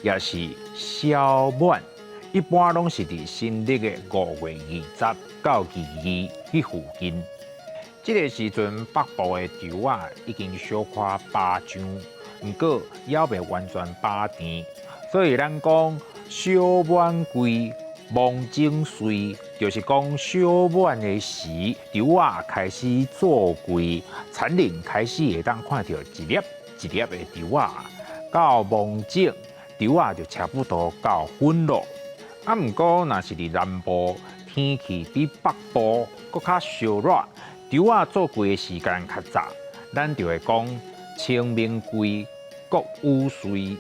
也是小滿，一般攏是佇新曆的5月20到22彼附近。這个時陣北部的稻仔已經小可拔癢，毋過猶未完全拔甜，所以咱講小滿歸，芒種穗，就是講小滿的時，稻仔開始做季，田裡開始會當看著一粒一粒的稻仔。到芒種，稻仔就差不多到粉咯。啊，毋過若是佇南部，天氣比北部閣較燒熱，稻仔做季的時間較早，咱就會講清明季，穀雨穗。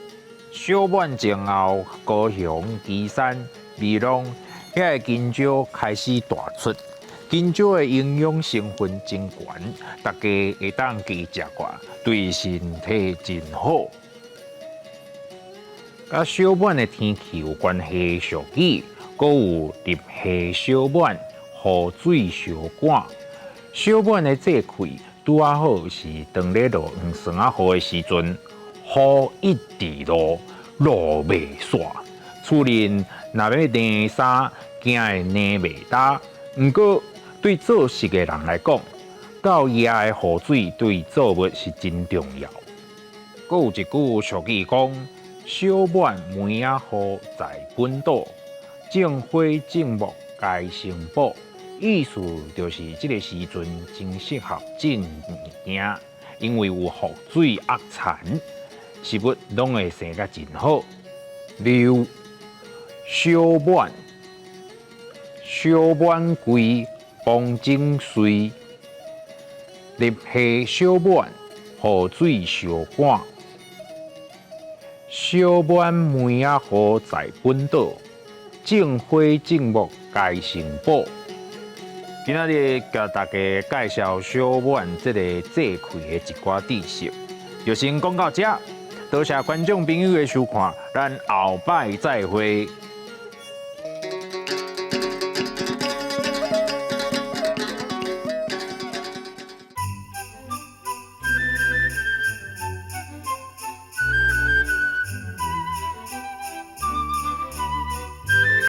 小滿前後，高雄、旗山、美濃遐个香蕉開始大出，香蕉的營養成分真懸，大家會當加食寡，對身體真好。佮小滿的天氣有關係俗語，閣有入夏小滿，雨水相趕。小滿的節氣拄仔好是當咧落黃霜仔雨的時陣，雨一直落，落袂煞。厝內若欲晾衫，驚會晾袂焦。毋過對做食的人來講，夠夜的雨水對作物是真重要。閣有一句俗語講：小滿梅仔雨在本島，種花種木皆成寶。意思就是這个時陣真適合種物件，因為有雨水壓田，食物攏會生甲真好。例如小滿、小滿歸、芒種穗、入夏小滿、雨水相趕、小滿梅仔雨在本島，種花種木皆成寶。今仔日共大家介紹小滿這个節氣的一寡知識。就先講到這，多謝觀眾朋友的收看，咱後擺再會。